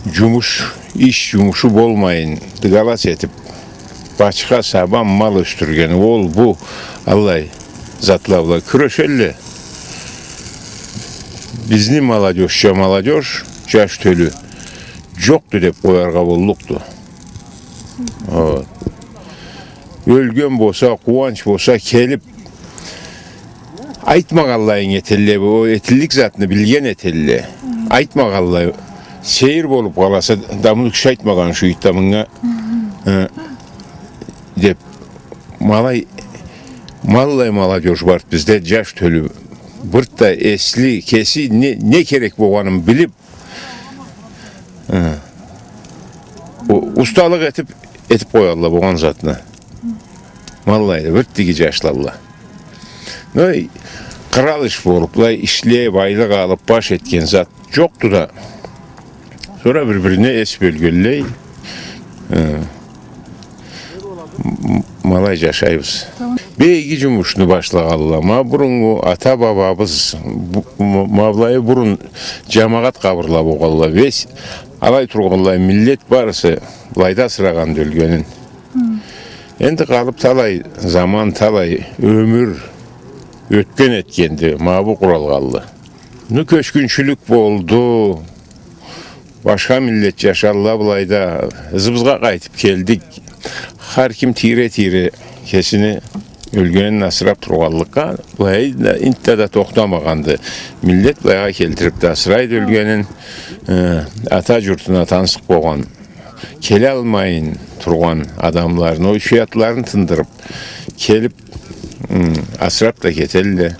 джумуш, иш джумушу болмайын, дыгалас этиб, бачха, сабан, мал ёсдюрген, ол, бу, аллай затла бла кюрешелле. Бизни молодёжча, молодёжь, джаш тёлю джокъду деб къояргъа боллукъду. Вот. Ёлген болса, къууанч болса, келиб, айтмагъанлайын этелле, ол этиллик затны билген этелле. Айтмагъанлай, сейир болуб къаласа, да муну киши айтмагъан шу ит да мынга, э, деб. Ма алай, ма аллай молодёжь барды бизде, джаш тёлю. Бир да эсли, кеси не, не керек болгъанын билиб, э, у-, усталыкъ этиб, этиб къоялла болгъан затны. Ма аллай да, бир да иги джашладыла. Ну, къырал иш болуб, былай ишлеб, айлыкъ алыб, баш этген зат джокъду да. Сора бир-бирине эс бёлгенлей, э, м-, м-, ма алай джашайбыз. Бек иги джумушну башлагъанла. Ма буруннгу ата-бабабыз, бу-, м-, ма былайы бурун джамагъат къабырла болгъанла. Весь алай тургъанлай, миллет барысы былайда асырагъанды ёлгенин. Хы. Энди къалыб талай заман, талай ёмюр ётген этгенди, ма бу къуралгъанлы. Ну, кёчгюнчюлюк болду. Башха миллет джашалла былайда. Ызыбызгъа къайтыб келдик. Хар ким тийре-тийре кесини ёлгенин асыраб тургъанлыкъгъа, былайда интда да тохтамагъанды. Миллет былайгъа келтириб да асырайды ёлгенин. Э, ата джуртуна тансыкъ болгъан Келалмайын тургъан адамларын, ол уятларын тындырып, келип, м, асырап да кетелле.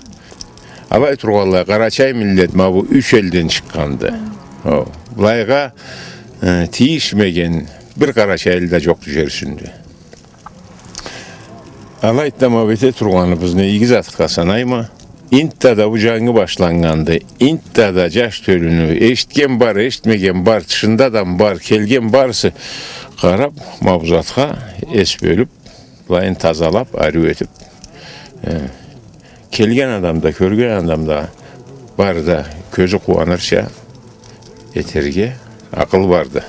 Алай тургъанлай, къарачай миллет ма бу юч элден чыкъгъанды. О, былайгъа, э, тийишмеген бир къарачайлы да джокъду джер юсюнде. Алай да ма бу эте тургъаныбызны иги затха санайма. Интда да бу джангы башланнганды. Интда да джаш тёлюню эшитген бар, эшитмеген бар, тышында адам бар, келген барысы къарап, ма бу затха эс бёлюп, былайын тазалап, ариу этип, э, келген адам да, кёрген адам да бар да, кёзю къууанырча этерге акъыл барды.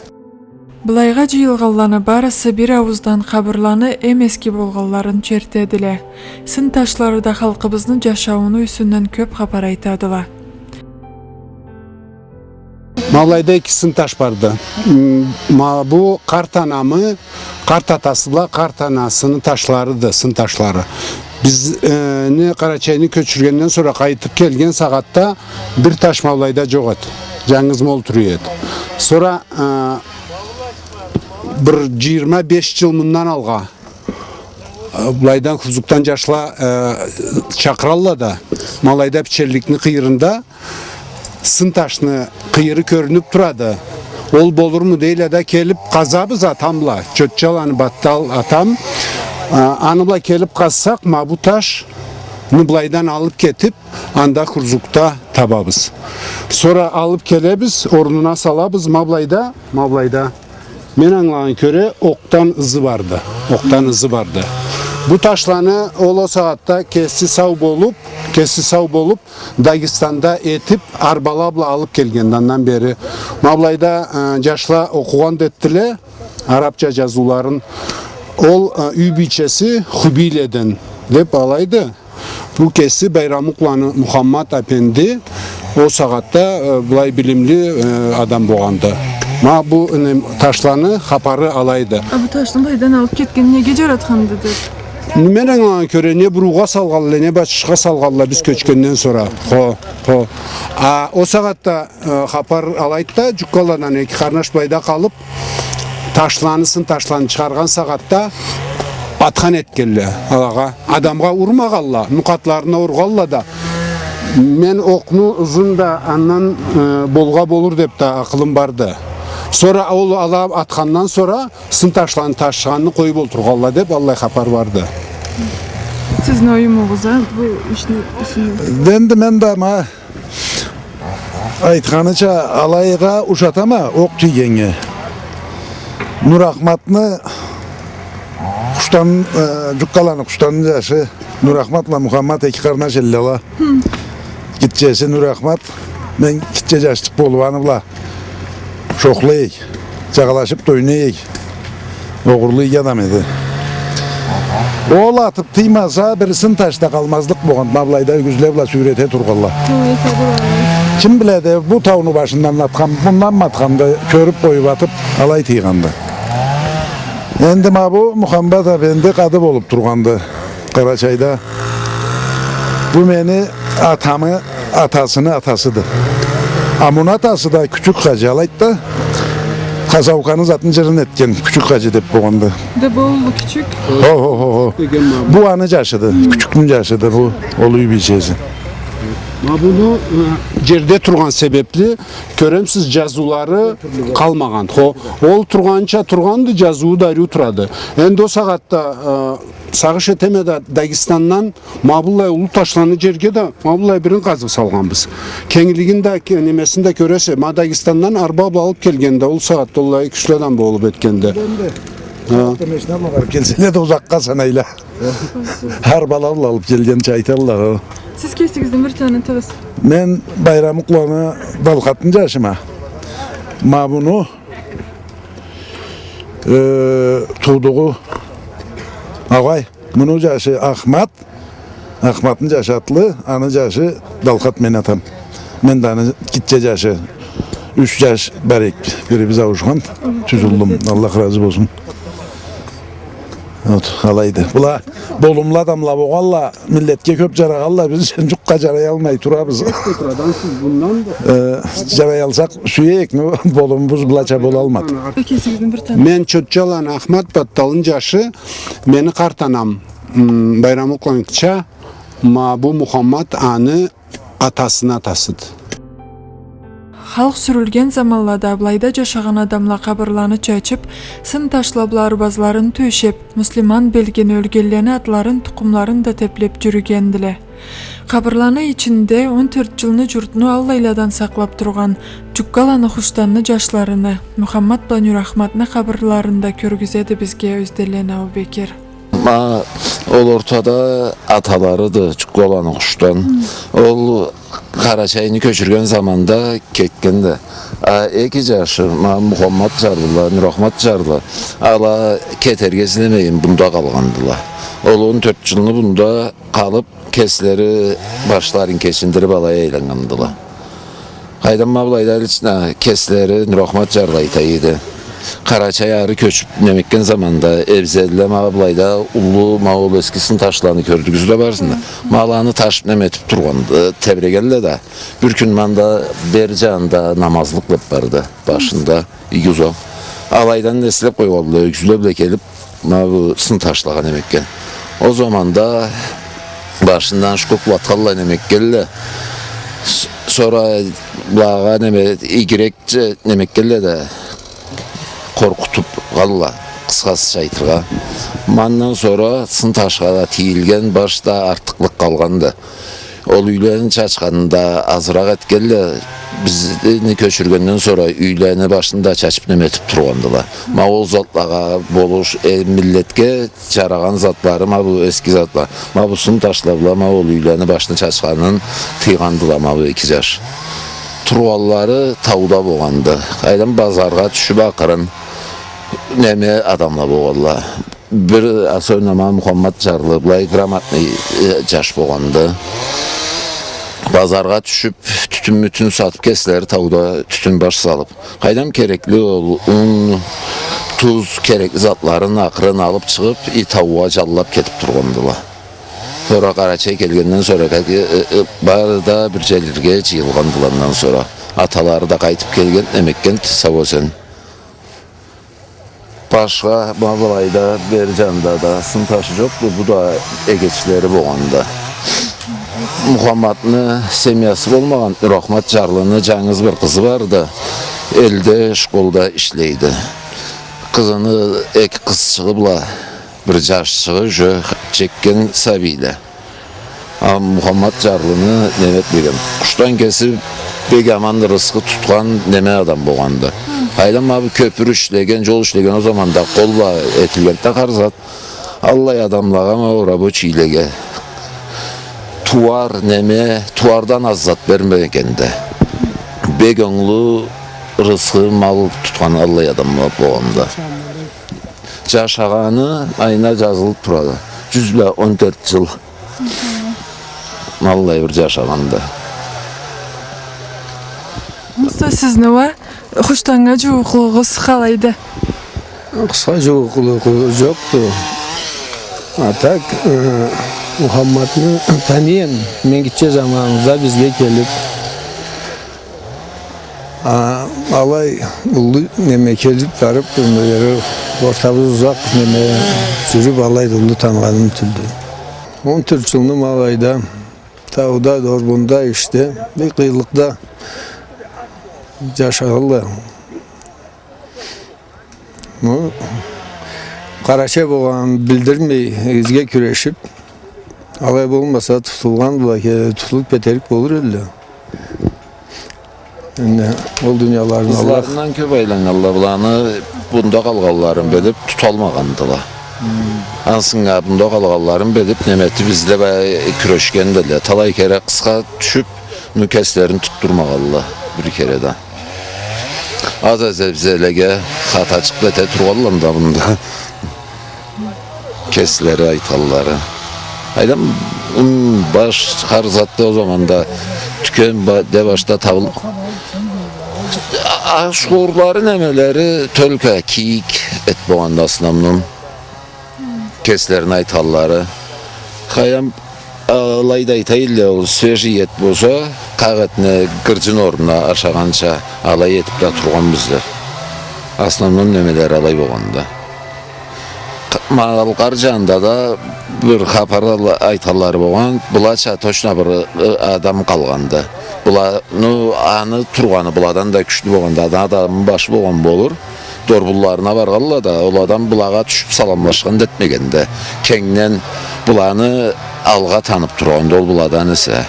Былайгъа джыйылгъанланы барысы бир аууздан къабырланы эм эски болгъанларын чертедиле. Сын ташлары да халкъыбызны джашаууну юсюнден кёп хапар айтадыла. Ма былайда эки сын таш барды. М, ма бу къарт анамы, къарт атасы бла къарт анасыны ташларыды, сын ташлары. Биз, э, не Къарачайны кёчюргенден сора къайтып келген сагъатда бир таш ма былайда джокъ эди. Джангыз ма ол тура эди. Сора, э, бир джыйырма беш джыл мындан алгъа, э, былайдан Хурзукдан джашла, э, чакъыралла да, ма былайда пичелликни къыйырында сын ташны къыйыры кёрюнюп турады. Ол болурму дейле да, келип къазабыз атам бла. Чотчаланы Баттал атам. А, аны бла келип къазсакъ, ма бу ташны былайдан алып кетип, анда Хурзукда табабыз. Сора алып келебиз, орнуна салабыз, ма былайда, ма былайда. Мен ангылагъан кёре, окъдан ызы барды. Окъдан ызы барды. Бу ташланы ол, ол сагъатда кеси сау болуп, кеси сау болуп, Дагестанда этип, арбала бла алып келгенди андан бери. Ма былайда, э, джашла окъугъан да этдиле, арабча джазыуларын. Ол, э, юй бийчеси Хубийледен деп алайды. Бу кеси Байрамукъланы Мухаммат апенди, ол сагъатда, э, былай билимли, э, адам болгъанды. Ма бу, э, ташланы хапары алайды. А бу ташны былайдан алып кетген неге джаратханды деп? Мен ангылагъан кёре, не буруугъа салгъанла, не бачышха салгъанла биз кёчгенден сора. Хо, хо. А ол сагъатда, э, хапар алайды да, джуккаладан эки къарнаш былайда къалып, ташланы, сын ташланы чыгъаргъан сагъатда атхан этгенле алагъа. Адамгъа урмагъанла, нукъатларына ургъанла да. Мен окъну ызын да андан, э, болгъа болур деп да акъылым барды. Сора ол ала атхандан сора сын ташланы ташыгъанны къоюп олтургъанла деп аллай хапар барды. Сизни оюмугъуз, а, бу ишни ичинде? Энди мен да ма айтханыча, алайгъа ушатама окъ тийгеннге. Нурахматны Къуштан, э, Джуккаланы Къуштанны джашы Нурахматла Мухаммат эки къарнаш элле ала. Хы. Гитчеси Нурахмат, мен гитче джашчыкъ болуп аны бла шохлай эдик, джагъалашып да ойнай эдик. Огъурлу иги адам эди. Ол атып тиймесе, бир сын таш да къалмазлыкъ болгъан, ма былайда югюзле бла сюйрете тургъанла. Хы, эте тургъанла. Ким биледи, бу тауну башындан атхан, мынданмы атханды, кёрюп къоюп атып, алай тийгенди. Энди ма бу Мухаммат апенди къады болуп тургъанды Къарачайда. Бу мени атамы атасыны атасыды. А муну атасы да Кючюк хаджи, алайды да, Хасауканы затын джырын этген Кючюк хаджи деп болгъанды. Да бу уллу Кючюк. Хо, хо, хо, хо. Деген ма бу. Бу аны джашыды, Кючюкню джашыды бу, ол юй бийчеси. Ма буну, э, джерде тургъан себепли, кёремисиз, джазыулары къалмагъан. Хо, ол тургъанча тургъанды, джазыуу да ариу турады. Энди ол сагъатда, э, сагъыш этеме да, Дагестандан ма быллай уллу ташланы джерге да ма быллай бирин къазып салгъанбыз. Кенглигин да, ке-, немесин да кёресе, ма Дагестандан арба бла алып келгенде, ол сагъатда аллай кючлю адам болуп этгенде. Энди. Хы. Машина бла барып келселе да, узакъгъа санайла. Арбала бла алып келгенча айталла, хо. Сиз кесигизни бир таныгъыз. Мен Байрамукъланы Далхатны джашыма. Ма буну, э, туудугъу агъай. Муну джашы Ахмат. Ахматны джашы Атлы, аны джашы Далхат, мени атам. Мен да аны гитче джашы. Юч джаш бар эдик, бирибиз ауушхан. Тюз уллум, Аллах разы болсун. Ол Алайды. Была болумлу адамла болгъалла, миллетге кёп джарагъалла, биз джукъгъа джараялмай турабыз. Кёп да турады, ансыз мындан да. Э, джараялсакъ сюейик, но болумубуз былача болалмады. Кесигизни бир тан- Мен Чотчаланы Ахмат, Батталны джашы, мени къарт анам, м, Байрамукъланы Кыча, ма бу Мухаммат аны атасыны атасыды. Халкъ сюрюлген заманлада былайда джашагъан адамла къабырланы чачып, сын ташла бла арбазларын тёшеп, муслиман белгини, ёлгенлени атларын, тукъумларын да теплеп джюрюгендиле. Къабырланы ичинде он тёрт джылны джуртну аллайладан сакълап тургъан Джуккаланы Хуштанны джашларыны, Мухаммат бла Нюрахматны къабырларын да кёргюзеди бизге ёзденлени Абубекир. Ма ол ортада аталарыды, Джуккаланы Хуштан. Ол Къарачайны кёчюрген заманда кетгенди. А эки джашы, ма Мухаммат джарлыла, Нюрахмат джарлы, ала кетерге излемейин, бунда къалгъандыла. Ол он тёрт джылны бунда къалып, кеслери башларын кечиндирип алай айланнгандыла. Къайдам, ма былайда лично кеслери Нюрахмат джарлы айта эди. Къарачай ары кёчюп неметген заманда эбзелле ма былайда уллу, ма ол эски сын ташланы кёрдюгюз да барысын да. Ма аланы ташып неметип тургъан, э, тебрегенле да. Бир кюн мында бери джанында намазлыкъ деп барды. Башында иги узакъ. Алайдан да эслеп къойгъанла, ёгюзле бла келип, ма бу сын ташлагъа неметген. Ол заманда башындан шкоклатханла неметгенле. С-, сора былагъа неме, игирекча неметгенле да къоркъутуп къалла, къысхасыча айтыргъа. Ма андан сора сын ташха да тийилген, баш да артыкълыкъ къалгъанды. Ол юйлени чачханын да азыракъ этгенле, бизни кёчюргенден сора юйлени башын да чачып неметип тургъандыла. Ма ол затлагъа болуш, э, миллетге джарагъан затлары, ма бу эски затла. Ма бу сын ташла бла, ма ол юйлени башын чачханын тыйгъандыла, ма бу эки джаш. Тургъанлары тауда болгъанды. Къайдам, базаргъа тюшюп акъырын неме адамла болгъанла. Бир, особенно ма Мухаммат джарлы, былай грамотный, э, джаш болгъанды. Базаргъа тюшюп, тютюн-мютюн сатып, кеслери тауда тютюн баш салып. Къайдам, керекли ол ун, туз, керекли затларын акъырын алып чыгъып, и таугъа джанлап кетип тургъандыла. Сора Къарачай келгенден сора, э, э, бары да бир джерлеге джыйылгъандыла андан сора. Аталары да къайтып келген, неметген, сау-эсен. Башха, ма былайда, бери джанында да сын ташы джокъду, бу да эгечлери болгъанды. Мухамматны семьясы болмагъан, Нюрахмат джарлыны джангыз бир къызы барды, элде школда ишлейди. Къызыны эки къызчыгъы бла бир джашчыгъы, уже чекген сабийле. А Мухаммат джарлыны неме этмеген. Хуштан кеси бек аман рысхы тутхан неме адам болгъанды. Къайдам, ма бу кёпюр ишлеген, джол ишлеген, ол заманда къол бла этилгенди да хар зат. Аллай адамлагъа, ма ол рабочийлеге тууар, неме, тууардан аз зат бермегенди. Бек онглу рысхы, мал тутхан аллай адамла болгъанды. Джашагъаны айына джазылып турады. Джюз бла он тёрт джыл. Аллай бир джашагъанды. Муса, сизни уа Хуштаннга джууукълугъугъуз къалайды? Къысха джууукълугъу джокъду. А так, э, Мухамматны таныйма, мен гитче заманыбызда бизге келип, а, алай уллу неме келип барып, неме, ортабыз узакъ, неме, джюрюп, алай да уллу таныгъаным тюлдю. Он тёрт джылны ма алайда, тауда, дорбунда, ишде, бир къыйынлыкъда джашагъанла. Бу Къарачай болгъанын билдирмей, бизге кюрешип, алай болмаса, тутулгъан бла, э, тутулуп кетерик болур эдиле. Энди ол дунияларын Аллах. Ызларындан кёп айланнганла, быланы бунда къалгъанларын билип, туталмагъандыла. Хм. Ансына бунда къалгъанларын билип, неме этип, бизле бла кюрешгендиле. Талай кере къысха тюшюп, ну, кеслерин тутдурмагъанла бир кере да. Аз-аз эбзелеге хатачыкъ эте тургъанла да бунда. Кеслери айтханлары. Къайдам, ун, баш, хар затда ол заманда тюкен ба-, да башда табыл-, а, ашхорлары, немелери только кийик эт болгъанды основном. Кеслерини айтханлары. Хайран, алай да айта эдиле, ол свежий эт болса, къакъ этни гыржын орнуна ашагъанча алай этип да тургъанбыз деп. Основном немелери алай болгъанды. Къ-, Малкъар жанында да бир хапар ала-, айтханлары болгъан, былача точно бир, ы, адам къалгъанды. Была-, ну, аны тургъаны быладан да кючлю болгъанды. Аны адамны башы болгъан болур. Дорбунларына баргъанла да, ол адам былагъа тюшюп саламлашхан да этмегенди. Кенгден быланы алгъа танып тургъанды ол быладан эсе.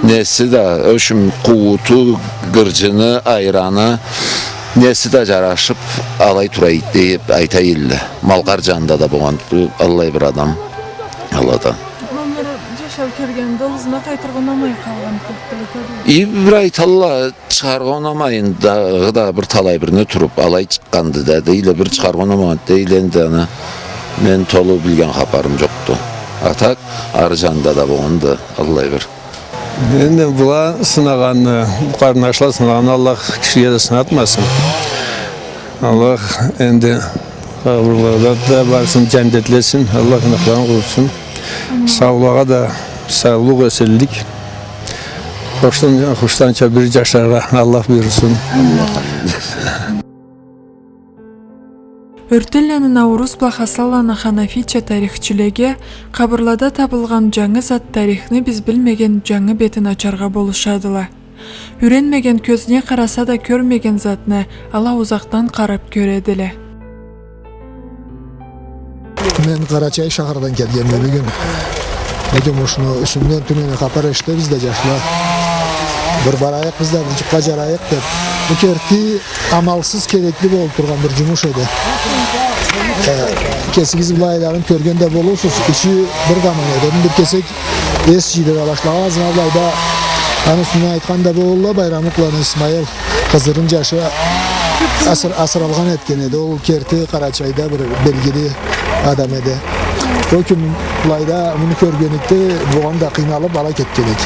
Неси да, ошум, къууту, гыржыны, айраны, неси да жарашып, алай тура эди деп айта эдиле. Малкъар жанында да болгъан, аллай бир адам. Алладан. Номер жашау келгенде, ол ызына къайтыргъа унамай къалгъан деп биле эдим. И бир айталла, чыгъаргъа унамайын дагъыда бир талай бирини туруп, алай чыкъгъанды да, дейле, бир чыгъаргъа унамагъанды, дейле, энди аны мен толу билген хапарым жокъду. А так, ары жанында да болгъанды, аллай бир. Энди была сынагъанны, бу къарнашла сынагъанны Аллах кишиге да сынатмасын. Аллах энди къабырлада да барсын, жаннетлесин, Аллах гюнахларын къурутсун. Саулугъа да саулукъ, эсенлик. Хушдан, хушданча бир жашаргъа Аллах буюрсун. Ёртенланы Наурус бла Хасанланы Ханафича тарихчилеге къабырлада табылгъан жангы зат тарихни биз билмеген жангы бетин ачаргъа болушадыла. Юренмеген кёз не къараса да кёрмеген затны ала узакъдан къарап кёредиле. Мен Къарачай шахардан келгенме бюгюн. Бюгюн ушуну юсюнден тюнене хапар эшитебиз да, жашла. Бир барайыкъ биз да, бир жукъгъа жарайыкъ деп. Бу керти амалсыз керекли болуп тургъан бир жумуш эди. Э, кесигиз былайларын кёрген да болурсуз. Ичи бир да аман эди. Бир кесек эс жыйдыра башлагъан, азына былайда аны юсюнден айтхан да болурла, Байрамукъланы Исмаил, Хызырны жашы, асыр-, асыралгъан этген эди. Ол керти Къарачайда бир белгили адам эди. Ол кюн былайда муну кёргенликде, болгъан да къыйналып, ала кетген эди.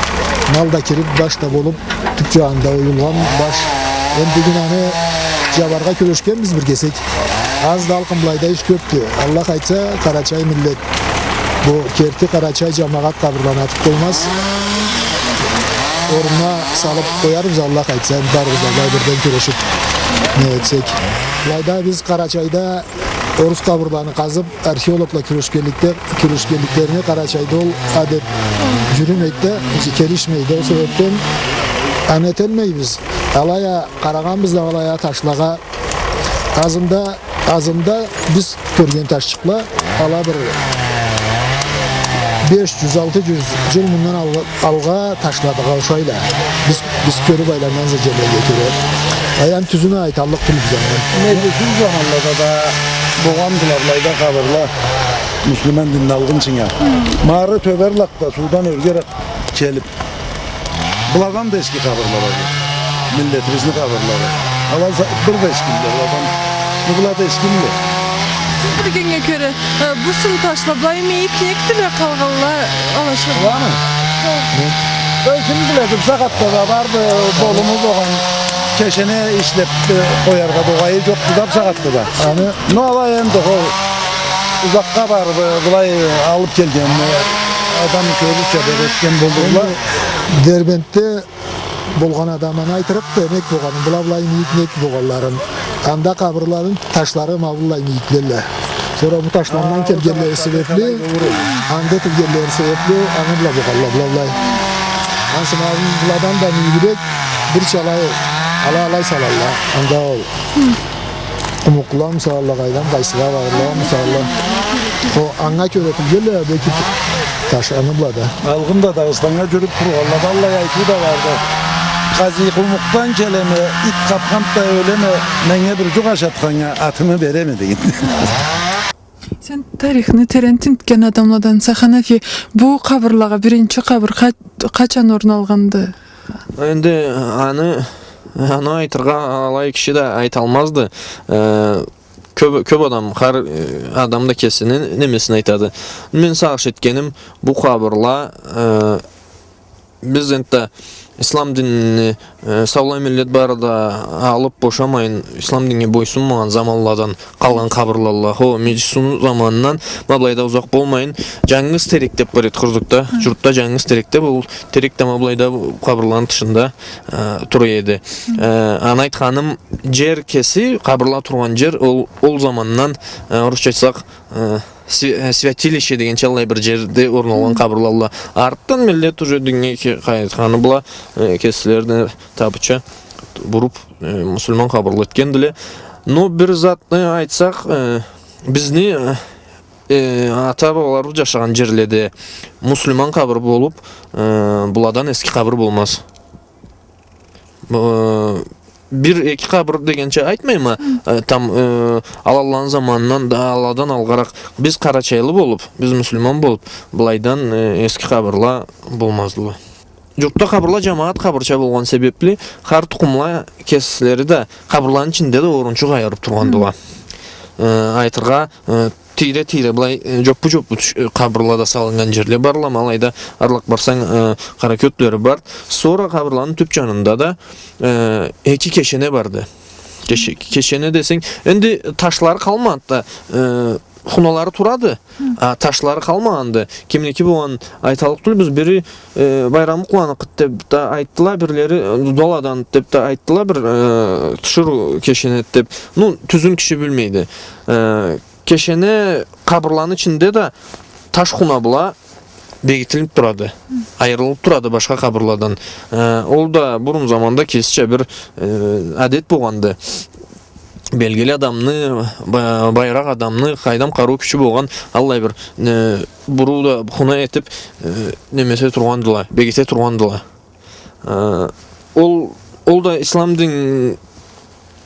Мал да кирип, баш да болуп, тюп жанында оюлгъан баш. Энди бюгюн аны жабаргъа кюрешгенбиз бир кесек. Аз да алкъын былайда иш кёпдю. Аллах айтса, къарачай миллет, бу керти къарачай жамагъат къабырланы атып къоймаз. Орнуна салып къоярбыз, Аллах айтса, барыбыз да былай бирден кюрешип не этсек. Былайда биз Къарачайда орус къабырланы къазып, археологла кюрешгенликде, кюрешгенликлерине Къарачайда ол адет жюрюмейди да, келишмейди. Ол себепден аны эталмайбыз. Алай а къарагъанбыз да, алай а ташлагъа, азында, азында биз кёрген ташчыкъла, ала бир беш жюз, алты жюз жыл мындан алгъа, алгъа ташладыгъа ушайла. Биз, биз кёрюп айланнган зат жерлеге кёре. Аян тюзюн айталлыкъ тюйюлбюз аны. Меджлисибиз заманлада да болгъандыла былайда къабырла, муслиман динни алгъынчынга. Ма ары Тёберлакъда суудан ёргерек келип, быладан да эски къабырлары бар. Миллетибизни къабырлары. Ала за-, бир да эскиле быладан. Бу была да эскиле. Сиз билгеннге кёре, э, бу сынташла былай мийик некдиле къалгъанла алашыргъа? Буланы? Хы. Ким биледи, бусагъатда да барды, болуму болгъан, кешене ишлеп, э, къояргъа да огъайы жокъду да бусагъатда да. Аны, но алай энди ол узакъгъа барып, э, былай алып келген, э, адам кёрюрча деп этген болурла. Дербентде болгъан адам аны айтырыкъды, нек болгъанын, была былай мийик нек болгъанларын. Анда къабырланы ташлары ма быллай мийиклелле. Сора бу ташла андан келгенлери себепли, анда этилгенлери себепли, аны бла болгъанла, была былай. Ансы ма быладан да мийигирек, бирча алай, ала алай салалла. Анда ол къумукъла, мисалла, къайдан къайсыгъа барла, мисалла. О, анга кёре этилгенле, беки таш, аны бла да. Алгъында Дагъыстаннга жюрюп тургъанла да аллай айтыу да барды. Къази къумукъдан келеме, ит къапханды да ёлеме, меннге бир жукъ ашатханнга атымы береме деген. Сен тарихни терен тинтген адамладанса, Ханафи, бу къабырлагъа биринчи къабыр къа-, къачан орун алгъанды? Энди аны, аны айтыргъа алай киши да айталмазды. Э, кёп, кёп адам, хар, э, адам да кесини немесин айтады. Мен сагъыш этгеним, бу къабырла, э, Биз энтда ислам динни, э, саулай миллет бары да алып бошамайын, ислам динге бойсунмагъан заманладан къалгъан къабырлалла. Хо, Меджлисуну заманындан ма былайда узакъ болмайын, Джангыз терек деп бар эди Хурзукда. Хы. Джуртда Джангыз терек деп, ол терек да ма былайда къабырланы тышында, э, тура эди. Хы. Э, аны айтханым, джер кеси, къабырла тургъан джер, ол, ол замандан, э, орусча айтсакъ, э, сви-, э, святилище дегенча аллай бир джерде орун алгъан къабырлалла. Артдан миллет уже динге ке-, къайтханы бла, э, кеслерини табыча буруп, э, муслиман къабырла этгендиле. Но бир затны айтсакъ, э, бизни, э, э, ата-бабаларыбыз джашагъан джерледе муслиман къабыр болуп, э, быладан эски къабыр болмаз. Э, бир-эки къабыр дегенча айтмайма, э, там, э, алланы заманындан да, алладан алгъаракъ биз къарачайлы болуп, биз муслиман болуп, былайдан, э, эски къабырла болмаздыла. Джуртда къабырла джамагъат къабырча болгъан себепли, хар тукъумла кеслери да къабырланы ичинде да орунчукъ айырып тургъандыла. Э, айтыргъа, э, тийре-тийре былай, э, джоппу-джоппу тюш-, э, къабырла да салыннган джерле барла, ма алайда арлакъ барсанг, э, къара кётлери бар. Сора къабырланы тюп джанында да, э, эки кешене барды. Кеше-, кешене десенг, энди ташлары къалмагъанды да, э, хуналары турады, а ташлары къалмагъанды. Кимники болгъанын айталлыкъ тюлбюз, бири, э, Байрамукъланыкъы деп да айтдыла, бирлери, э, Дудаладан деп да айтдыла, бир, э, тиширыу кешене деп. Ну, тюзюн киши билмейди. Э, Кешене къабырланы ичинде да таш хуна бла бегитилип турады. Айырылып турады башха къабырладан. Э, ол да бурун заманда кесича бир, э, адет болгъанды. Белгили адамны, ба-, байыракъ адамны, къайдам, къарыу кючю болгъан, аллай бир, э, буруу да хуна этип, э, немесе тургъандыла, бегите тургъандыла. Э, ол, ол да ислам дин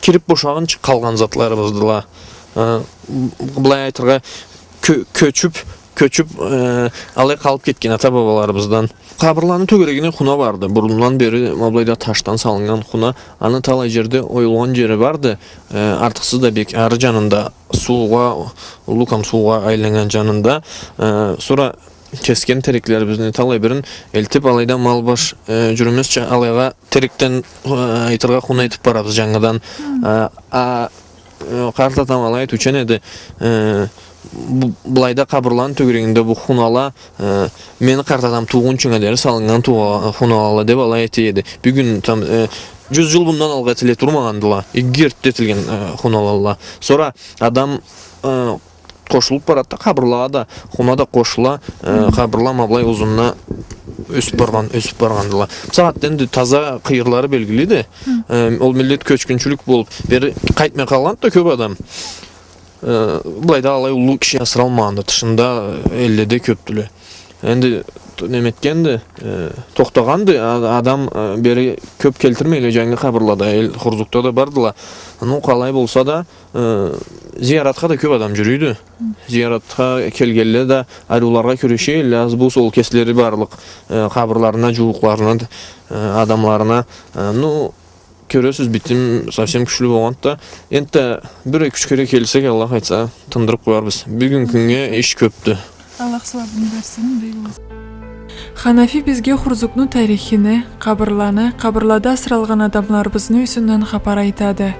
кирип бошагъынчы къалгъан затларыбыздыла. Э, б-, былай айтыргъа, кё-, кёчюп, кёчюп, э, алай къалып кетген ата-бабаларыбыздан. Къабырланы тёгерегине хуна барды. Бурундан бери ма былайда ташдан салыннган хуна. Аны талай джерде оюлгъан джери барды. Э, артыкъсыз да бек ары джанында, суугъа, уллу Кам суугъа айланнган джанында. Э, сора кесген тереклерибизни талай бирин элтип, алайда мал баш, э, джюрюмезча, алайгъа терекден, э, айтыргъа, хуна этип барабыз джангыдан. Хы. Э, а, э, къарт атам алай айтыучан эди, э, бу, былайда къабырланы тёгерегинде бу хунала, э, мени къарт атам туугъунчунга дери салыннган туугъа-, хунала деп алай эте эди. Бюгюн там, э, джюз джыл бундан алгъа этиле турмагъандыла. Иги эртте этилген, э, хуналалла. Сора адам, э, къошулуп барады да, къабырлагъа да, хуна да къошула, э, къабырла ма былай узунуна ёсюп баргъан, ёсюп баргъандыла. Бусагъатда энди таза къыйырлары белгилиди. Хы. Э, ол миллет кёчгюнчюлюк болуп, бери къайтмай къалгъанды да кёп адам. Э, былайда алай уллу киши асыралмагъанды, тышында, э, элледе кёпдюле. Энди т-, неме этгенди, э, тохтагъанды, а-, адам, э, бери кёп келтирмейле джангы къабырлада, эл Хурзукда да бардыла. Ну, къалай болса да, э, зияратха да кёп адам джюрюйдю. Зияратха келгенле да ариуларгъа кюреше эдиле, аз-буз ол кеслери барлыкъ, э, къабырларына, джууукъларына, э, адамларына. Э, ну, кёресиз, битим совсем кючлю болгъанды да. Энтда бир-эки-юч кере келсек, Аллах айтса, тындырып къоярбыз. Бюгюн кюннге иш кёпдю. Аллах сууабын берсин, бек уллу. Ханафи бизге Хурзукну тарихини, къабырланы, къабырлада асыралгъан адамларыбызны юсюнден хапар айтады.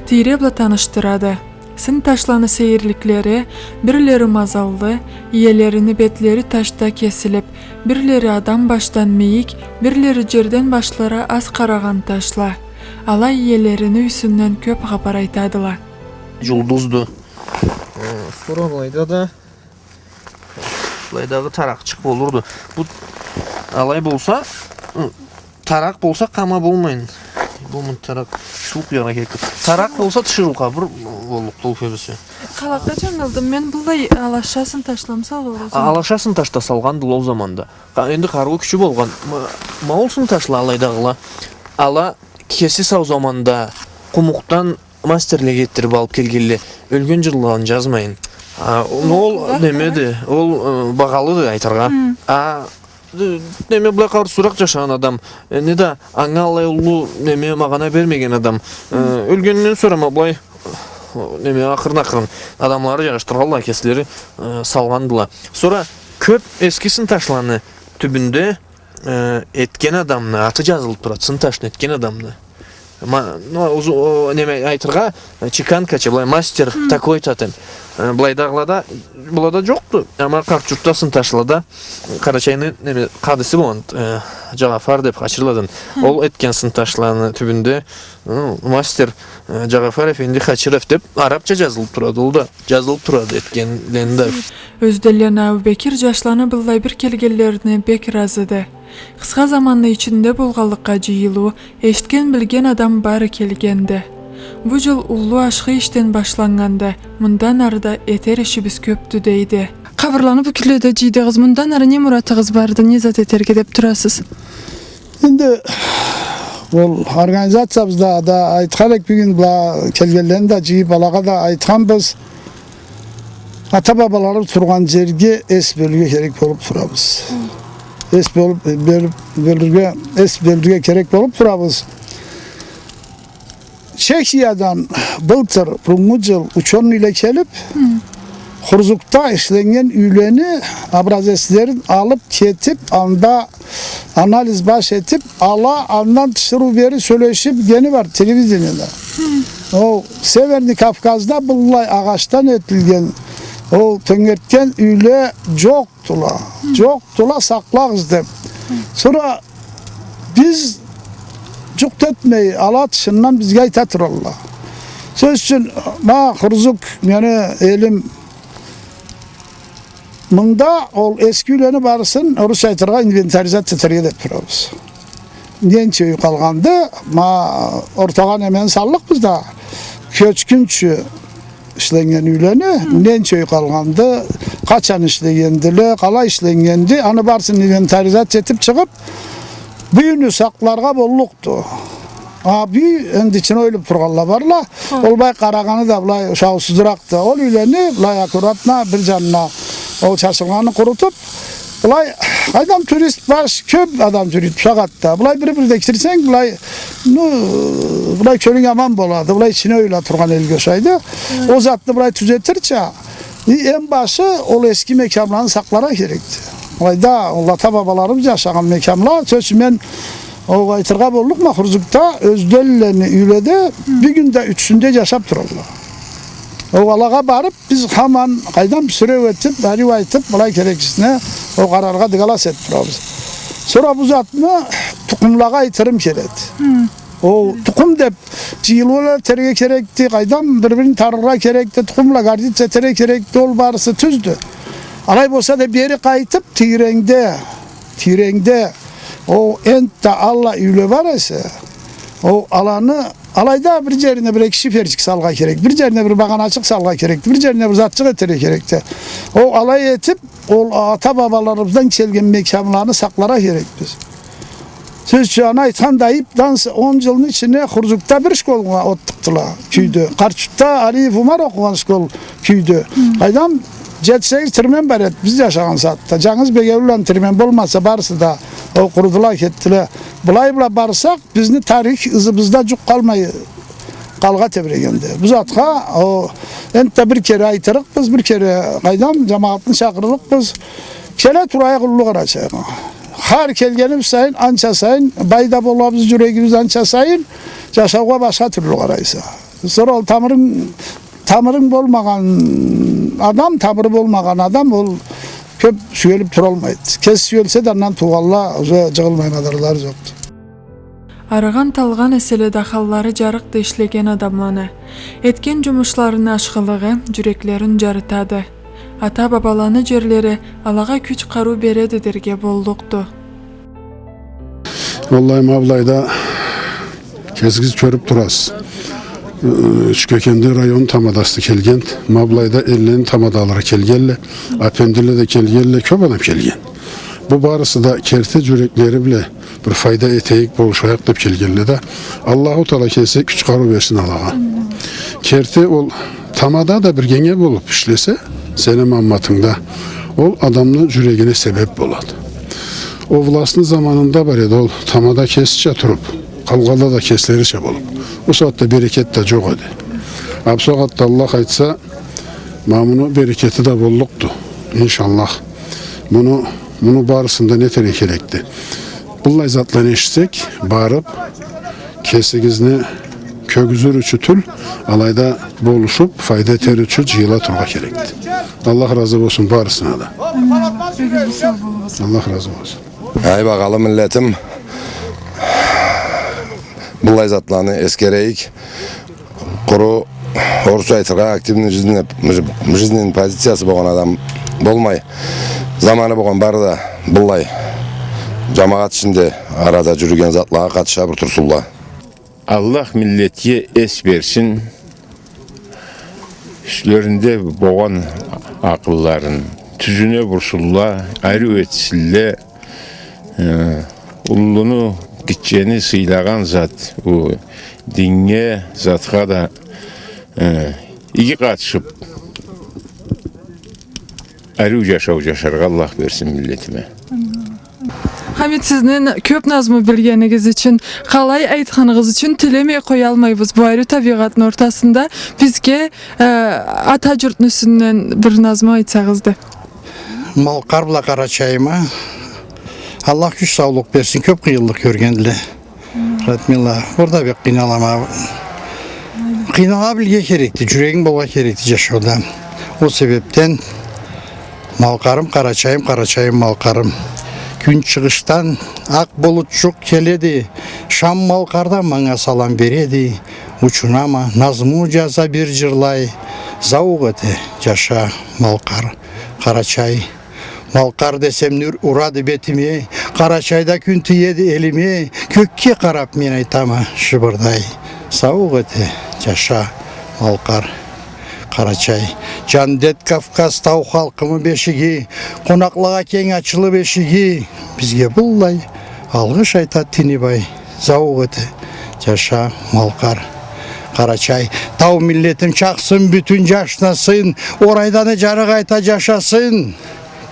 Тийре бла танышдырады. Сын ташланы сейирликлери, бирлери мазаллы, иелерини бетлери ташда кесилип, бирлери адам башдан мийик, бирлери джерден башлары аз къарагъан ташла. Ала иелерини юсюнден кёп хапар айтадыла. Джулдузду. Э, сора былайда да Былайдагъы таракъчыкъ болурду. Бу алай болса, ы, таракъ болса, къама болмайын. Бу мун таракъ сууукъ джаргъа кетди. Таракъ болса, тиширыу къабыр боллукъду ол кёбюсю. Къалакъгъа джангылдым мен, былай алаша сын ташла салгъанла. А, алаша сын ташла салгъандыла ол заманда. Къа-, энди къарыу кючю болгъан. Ма-, ма ол сын ташла алайдагъыла. Ала кеси сау заманда къумукъдан мастерле кетдирип алып келгенле, ёлген джылларын джазмайын. А, ну, ол немеди, ол, э, багъалыды айтыргъа. Хы. А, э, неме, былай къарыусузуракъ джашагъан адам, э, неда анга алай уллу неме, магъана бермеген адам, э, ёлгенден сора ма былай, э, неме, акъырын-акъырын адамлары джарашдыргъанла, кеслери, э, салгъандыла. Сора кёп эски сын ташланы тюбюнде э, этген адамны аты джазылыб турады, сын ташны этген адамны. Ма-, ну, узу-, о, неме айтыргъа, э, чеканкачы, былай мастер такой-то деб. Э, былайдагъылада, былада джокъду. Амма Къарт-Джуртда сын ташлада, Къарачайны, неме, къадиси болгъан, э, Джагафар деб Хачирладан. Ол этген сын ташланы тюбюнде, ну, мастер, э, Джагафар эфенди Хачиров деб арабча джазылыб турады, ол да. Джазылыб турады этгенлени да. Ёзденлени Абубекир джашланы быллай бир келгенлерине бек ыразыды. Къысха заманны ичинде болгъанлыкъгъа джыйылыу, эшитген-билген адам бары келгенди. Бу джыл уллу ашхы ишден башланнганды, мындан ары да этер ишибиз кёбдю, дейди. Къабырланы бу кюнледе джыйдыгъыз, мындан ары не муратыгъыз барды, не зат этерге деб турасыз? Энди ол организациябызда да айтхан эдик, бюгюн бла келгенлени да джыйыб, алагъа да айтханбыз. Ата-бабаларыбыз тургъан джерге эс бёлюрге керек болуб турабыз. Эс болуб, бёлюб, бёлюрге, эс бёлюрге керек болуб турабыз. Чехиядан былтыр, бу джыл учёныйле келиб, Хурзукда ишленнген юйлени образецлерин алыб кетиб, анда анализ баш этиб, ала андан тиширыу бери сёлешиб, гени бар телевидениеде. Ол Северный Кавказда быллай агъачдан этилген, ол тёнгертген юйле джокъдула. Джокъдула, сакълагъыз деб. Сора биз джукъ этмей, ала тышындан бизге айта туралла. Сёз ючюн, ма Хурзук, мени элим, мында ол эски юйлени барысын, орусча айтыргъа, инвентаризация этерге деб турабыз. Ненча юй къалгъанды, ма ортагъа немени саллыкъбыз да, кёчгюнчю ишленнген юйлени, ненча юй къалгъанды, къачан ишлегендиле, къалай ишленнгенди, аны барысын инвентаризация этиб чыгъыб, бюгюнню сакъларгъа боллукъду. А бюгюн энди ичине оюлуб тургъанла барла, ол былай къарагъаны да былай ушаусузуракъды. Ол юйлени былай аккуратно бир джанына ол чачылгъанын къурутуб, былай, къайдам, турист баш кёб адам джюрюйдю бусагъатда. Былай бир-бирде кирсенг, былай, ну, былай кёлюнг аман болады. Былай ичине оюла тургъан элге ушайды. Ол затны былай тюзетирча, и, эм башы ол эски мекямланы сакъларгъа керекди. Былайда ол ата-бабаларыбыз джашагъан мекямла, сёз ючюн мен ол айтыргъа боллукъма, Хурзукда Ёзденлени юйледе бюгюн да ючюсюнде джашаб туралла. Ол алагъа барыб, биз хаман, къайдам, сюреу этиб, ариу айтыб, былай кереклисине ол къараргъа дыгалас этиб турабыз. Сора бу затны тукъумлагъа айтырым келеди. Ол тукъум деб джыйылыула этерге керекди, къайдам, бир-бирин таныргъа керекди, тукъумла гордиться этерге керекди, ол барысы тюздю. Алай болса да, бери къайтыб, тийренде, тийренде, ол энтда аллай юйле бар эсе, ол аланы, алайда бир джерине бир эки шиферчик салыргъа керек, бир джерине бир багъаначыкъ салыргъа керекди, бир джерине бир затчыкъ этерге керекди. Ол алай этиб, ол ата-бабаларыбыздан келген мекямланы сакъларгъа керекбиз. Сёз ючюн, аны айтхан да айыб, дан с-, он джылны ичине Хурзукда бир школгъа от тыкъдыла, кюйдю. Къарт-Джуртда Алиев Умар окъугъан школ кюйдю. Къайдам, джети-сегиз тирмен бар эди биз джашагъан сагъатда. Джангыз Бегеулланы тирмен болмаса, барысы да ол къурудула, кетдиле. Былай бла барсакъ, бизни тарих ызыбызда джукъ къалмай къалгъа тебрегенди. Бу затха, ол, энтда бир кере айтырыкъбыз, бир кере, къайдам, джамагъатны чакъырлыкъбыз. Келе турайыкъ Уллу Къарачайгъа. Хар келгенибиз сайын, анча сайын бай да болабыз, джюрегибиз анча сайын джашаугъа башха тюрлю къарайса. Сора ол тамырынг, тамырынг болмагъан адам, тамыры болмагъан адам ол кёб сюелиб туралмайды. Кеси сюелсе да, андан туугъанла уже джыгъылмай мадарла джокъду. Арыгъан-талгъан эселе да, халлары джарыкъды ишлеген адамланы. Этген джумушларыны ашхылыгъы джюреклерин джарытады. Ата-бабаланы джерлери алагъа кюч-къарыу береди дерге боллукъду. Валлахи, ма былайда кесигиз кёрюб турасыз. Э, Учкекенди район тамадасы келген, ма былайда эллени тамадалары келгенле, апендиле да келгенле, кёб адам келген. Бу барысы да керти джюреклери бла бир файда этейик, болушайыкъ деб келгенле да, Аллаху Таала кеси кюч-къарыу берсин алагъа. Керти ол тамада да биргенге болуб ишлесе, сени амматынгда, ол адамны джюрегине себеб болады. Ол властны заманында бар эди, ол тамада кесича туруб, къалгъанла да кеслерича болуб. Ол сагъатда берекет да джокъ эди. А бу сагъатда, Аллах айтса, ма муну берекети да боллукъду, иншаллах. Муну, муну барысын да не этерге керекди? Быллай затланы эшитсек, барып, кесигизни кёргюзюр ючюн тюл, алайда болушуп, файда этер ючюн джыйыла турургъа керекди. Аллах разы болсун барысына да. Амин. Кёп сау болугъуз. Аллах разы болсун. Ай, багъалы миллетим, быллай затланы эсгерейик. Къуру орусча айтыргъа, активный жизненный, жизненный позициясы болгъан адам болмай. Заманы болгъан бары да быллай джамагъат ичинде арада джюрюген затлагъа къатыша бир турсунла. Аллах миллетге эс берсин. Юслеринде болгъан акъылларын тюзюне бурсунла, ариу этсинле. Э, уллуну, гитчени сыйлагъан зат, бу диннге, затха да, э, иги къатышып, ариу джашау джашаргъа Аллах берсин миллетиме. Хамит, сизни кёп назму билгенигиз ючюн, къалай айтханыгъыз ючюн тилемей къоялмайбыз. Бу ариу табигъатны ортасында бизге, э, ата джуртну юсюнден бир назму айтсагъыз да. Малкъар бла Къарачайыма Аллах кюч, саулукъ берсин, кёп къыйынлыкъ кёргендиле. Радмила, бир да бек къыйналама. Къыйнала билирге керекди, джюрегинг болургъа керекди джашауда. Ол себепден Малкъарым, Къарачайым, Къарачайым, Малкъарым. Кюн чыгъышдан акъ булутчукъ келеди, шам Малкъарда манга салам береди. Учунама, назму джаза, бир джырлай, зауукъ эте, джаша, Малкъар, Къарачай. Малкъар десем, нюр урады бетиме, Къарачайда кюн тиеди элиме, кёкге къарап мен айтама, шыбырдай, зауукъ эте, джаша, Малкъар, Къарачай. Джандет Кавказ тау халкъымы бешиги, къонакълагъа кенг ачылып эшиги, бизге быллай алгъыш айта тини бай. Зауукъ эте, джаша, Малкъар, Къарачай. Тау миллетим чакъсын бютюн джашнасын, орайда не джарыкъ айта джашасын.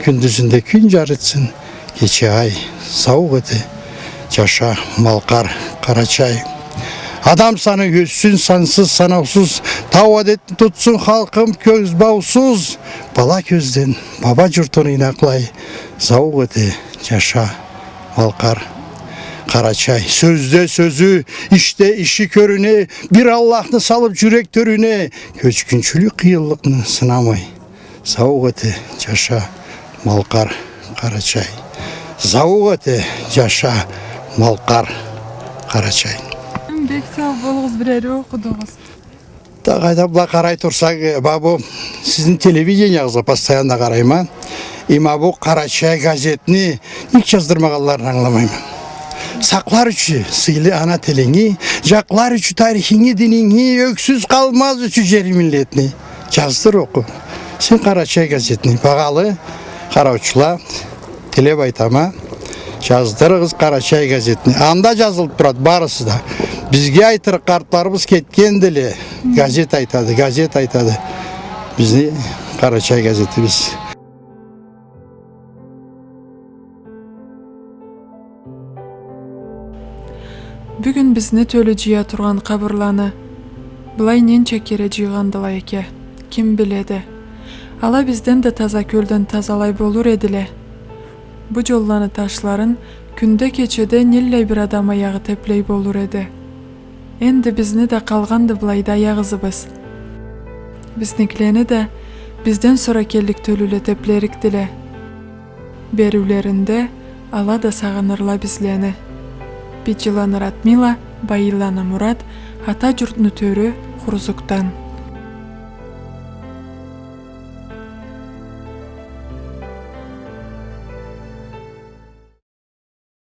Кюндюзюнде кюн джарытсын, кече ай. Зауукъ эте, джаша, Малкъар, Къарачай. Адам саны ёссюн сансыз, санаусуз, тау адетни тутсун халкъым кёз баусуз. Бала кёзден баба джуртун ийнакълай. Зауукъ эте, джаша, Малкъар, Къарачай. Сёзде сёзю, ишде иши кёрюне, бир Аллахны салып джюрек тёрюне, кёчгюнчюлюк къыйынлыкъны сынамай. Зауукъ эте, джаша, Малкъар, Къарачай. Зауукъ эте, джаша, Малкъар, Къарачай. Бек сау болугъуз, бир ариу окъудугъуз. Да къайда, бла къарай турсакъ, э, ма бу сизни телевидениягъызгъа постоянно къарайма. Э, ма бу «Къарачай» газетни нек джаздырмагъанларын ангыламайма. Сакълар ючюн сыйлы ана тилинги, джакълар ючюн тарихинги, дининги, ёксюз къалмаз ючюн джери миллетни. Джаздыр, окъу сен «Къарачай» газетни. Багъалы къараучула, тилеп айтама, джаздырыгъыз «Къарачай» газетни. Анда джазылып турады барысы да. Бизге айтырыкъ, къартларыбыз кетгендиле. Газет айтады, газет айтады. Бизни «Къарачай» газетибиз. Бюгюн бизни тёлю джыя тургъан къабырланы былай ненча кере джыйгъандыла эке, ким биледи? Ала бизден да таза кёлден тазалай болур эдиле. Бу джолланы ташларын кюнде-кечеде неллай бир адам аягъы теплей болур эди. Энди бизни да къалгъанды былайда аякъ ызыбыз. Бизникилени да бизден сора келлик тёлюле теплерикдиле. Бериулеринде ала да сагъынырла бизлени. Биджиланы Радмила, Байыланы Мурат, Ата джуртну тёрю, Хурзукдан.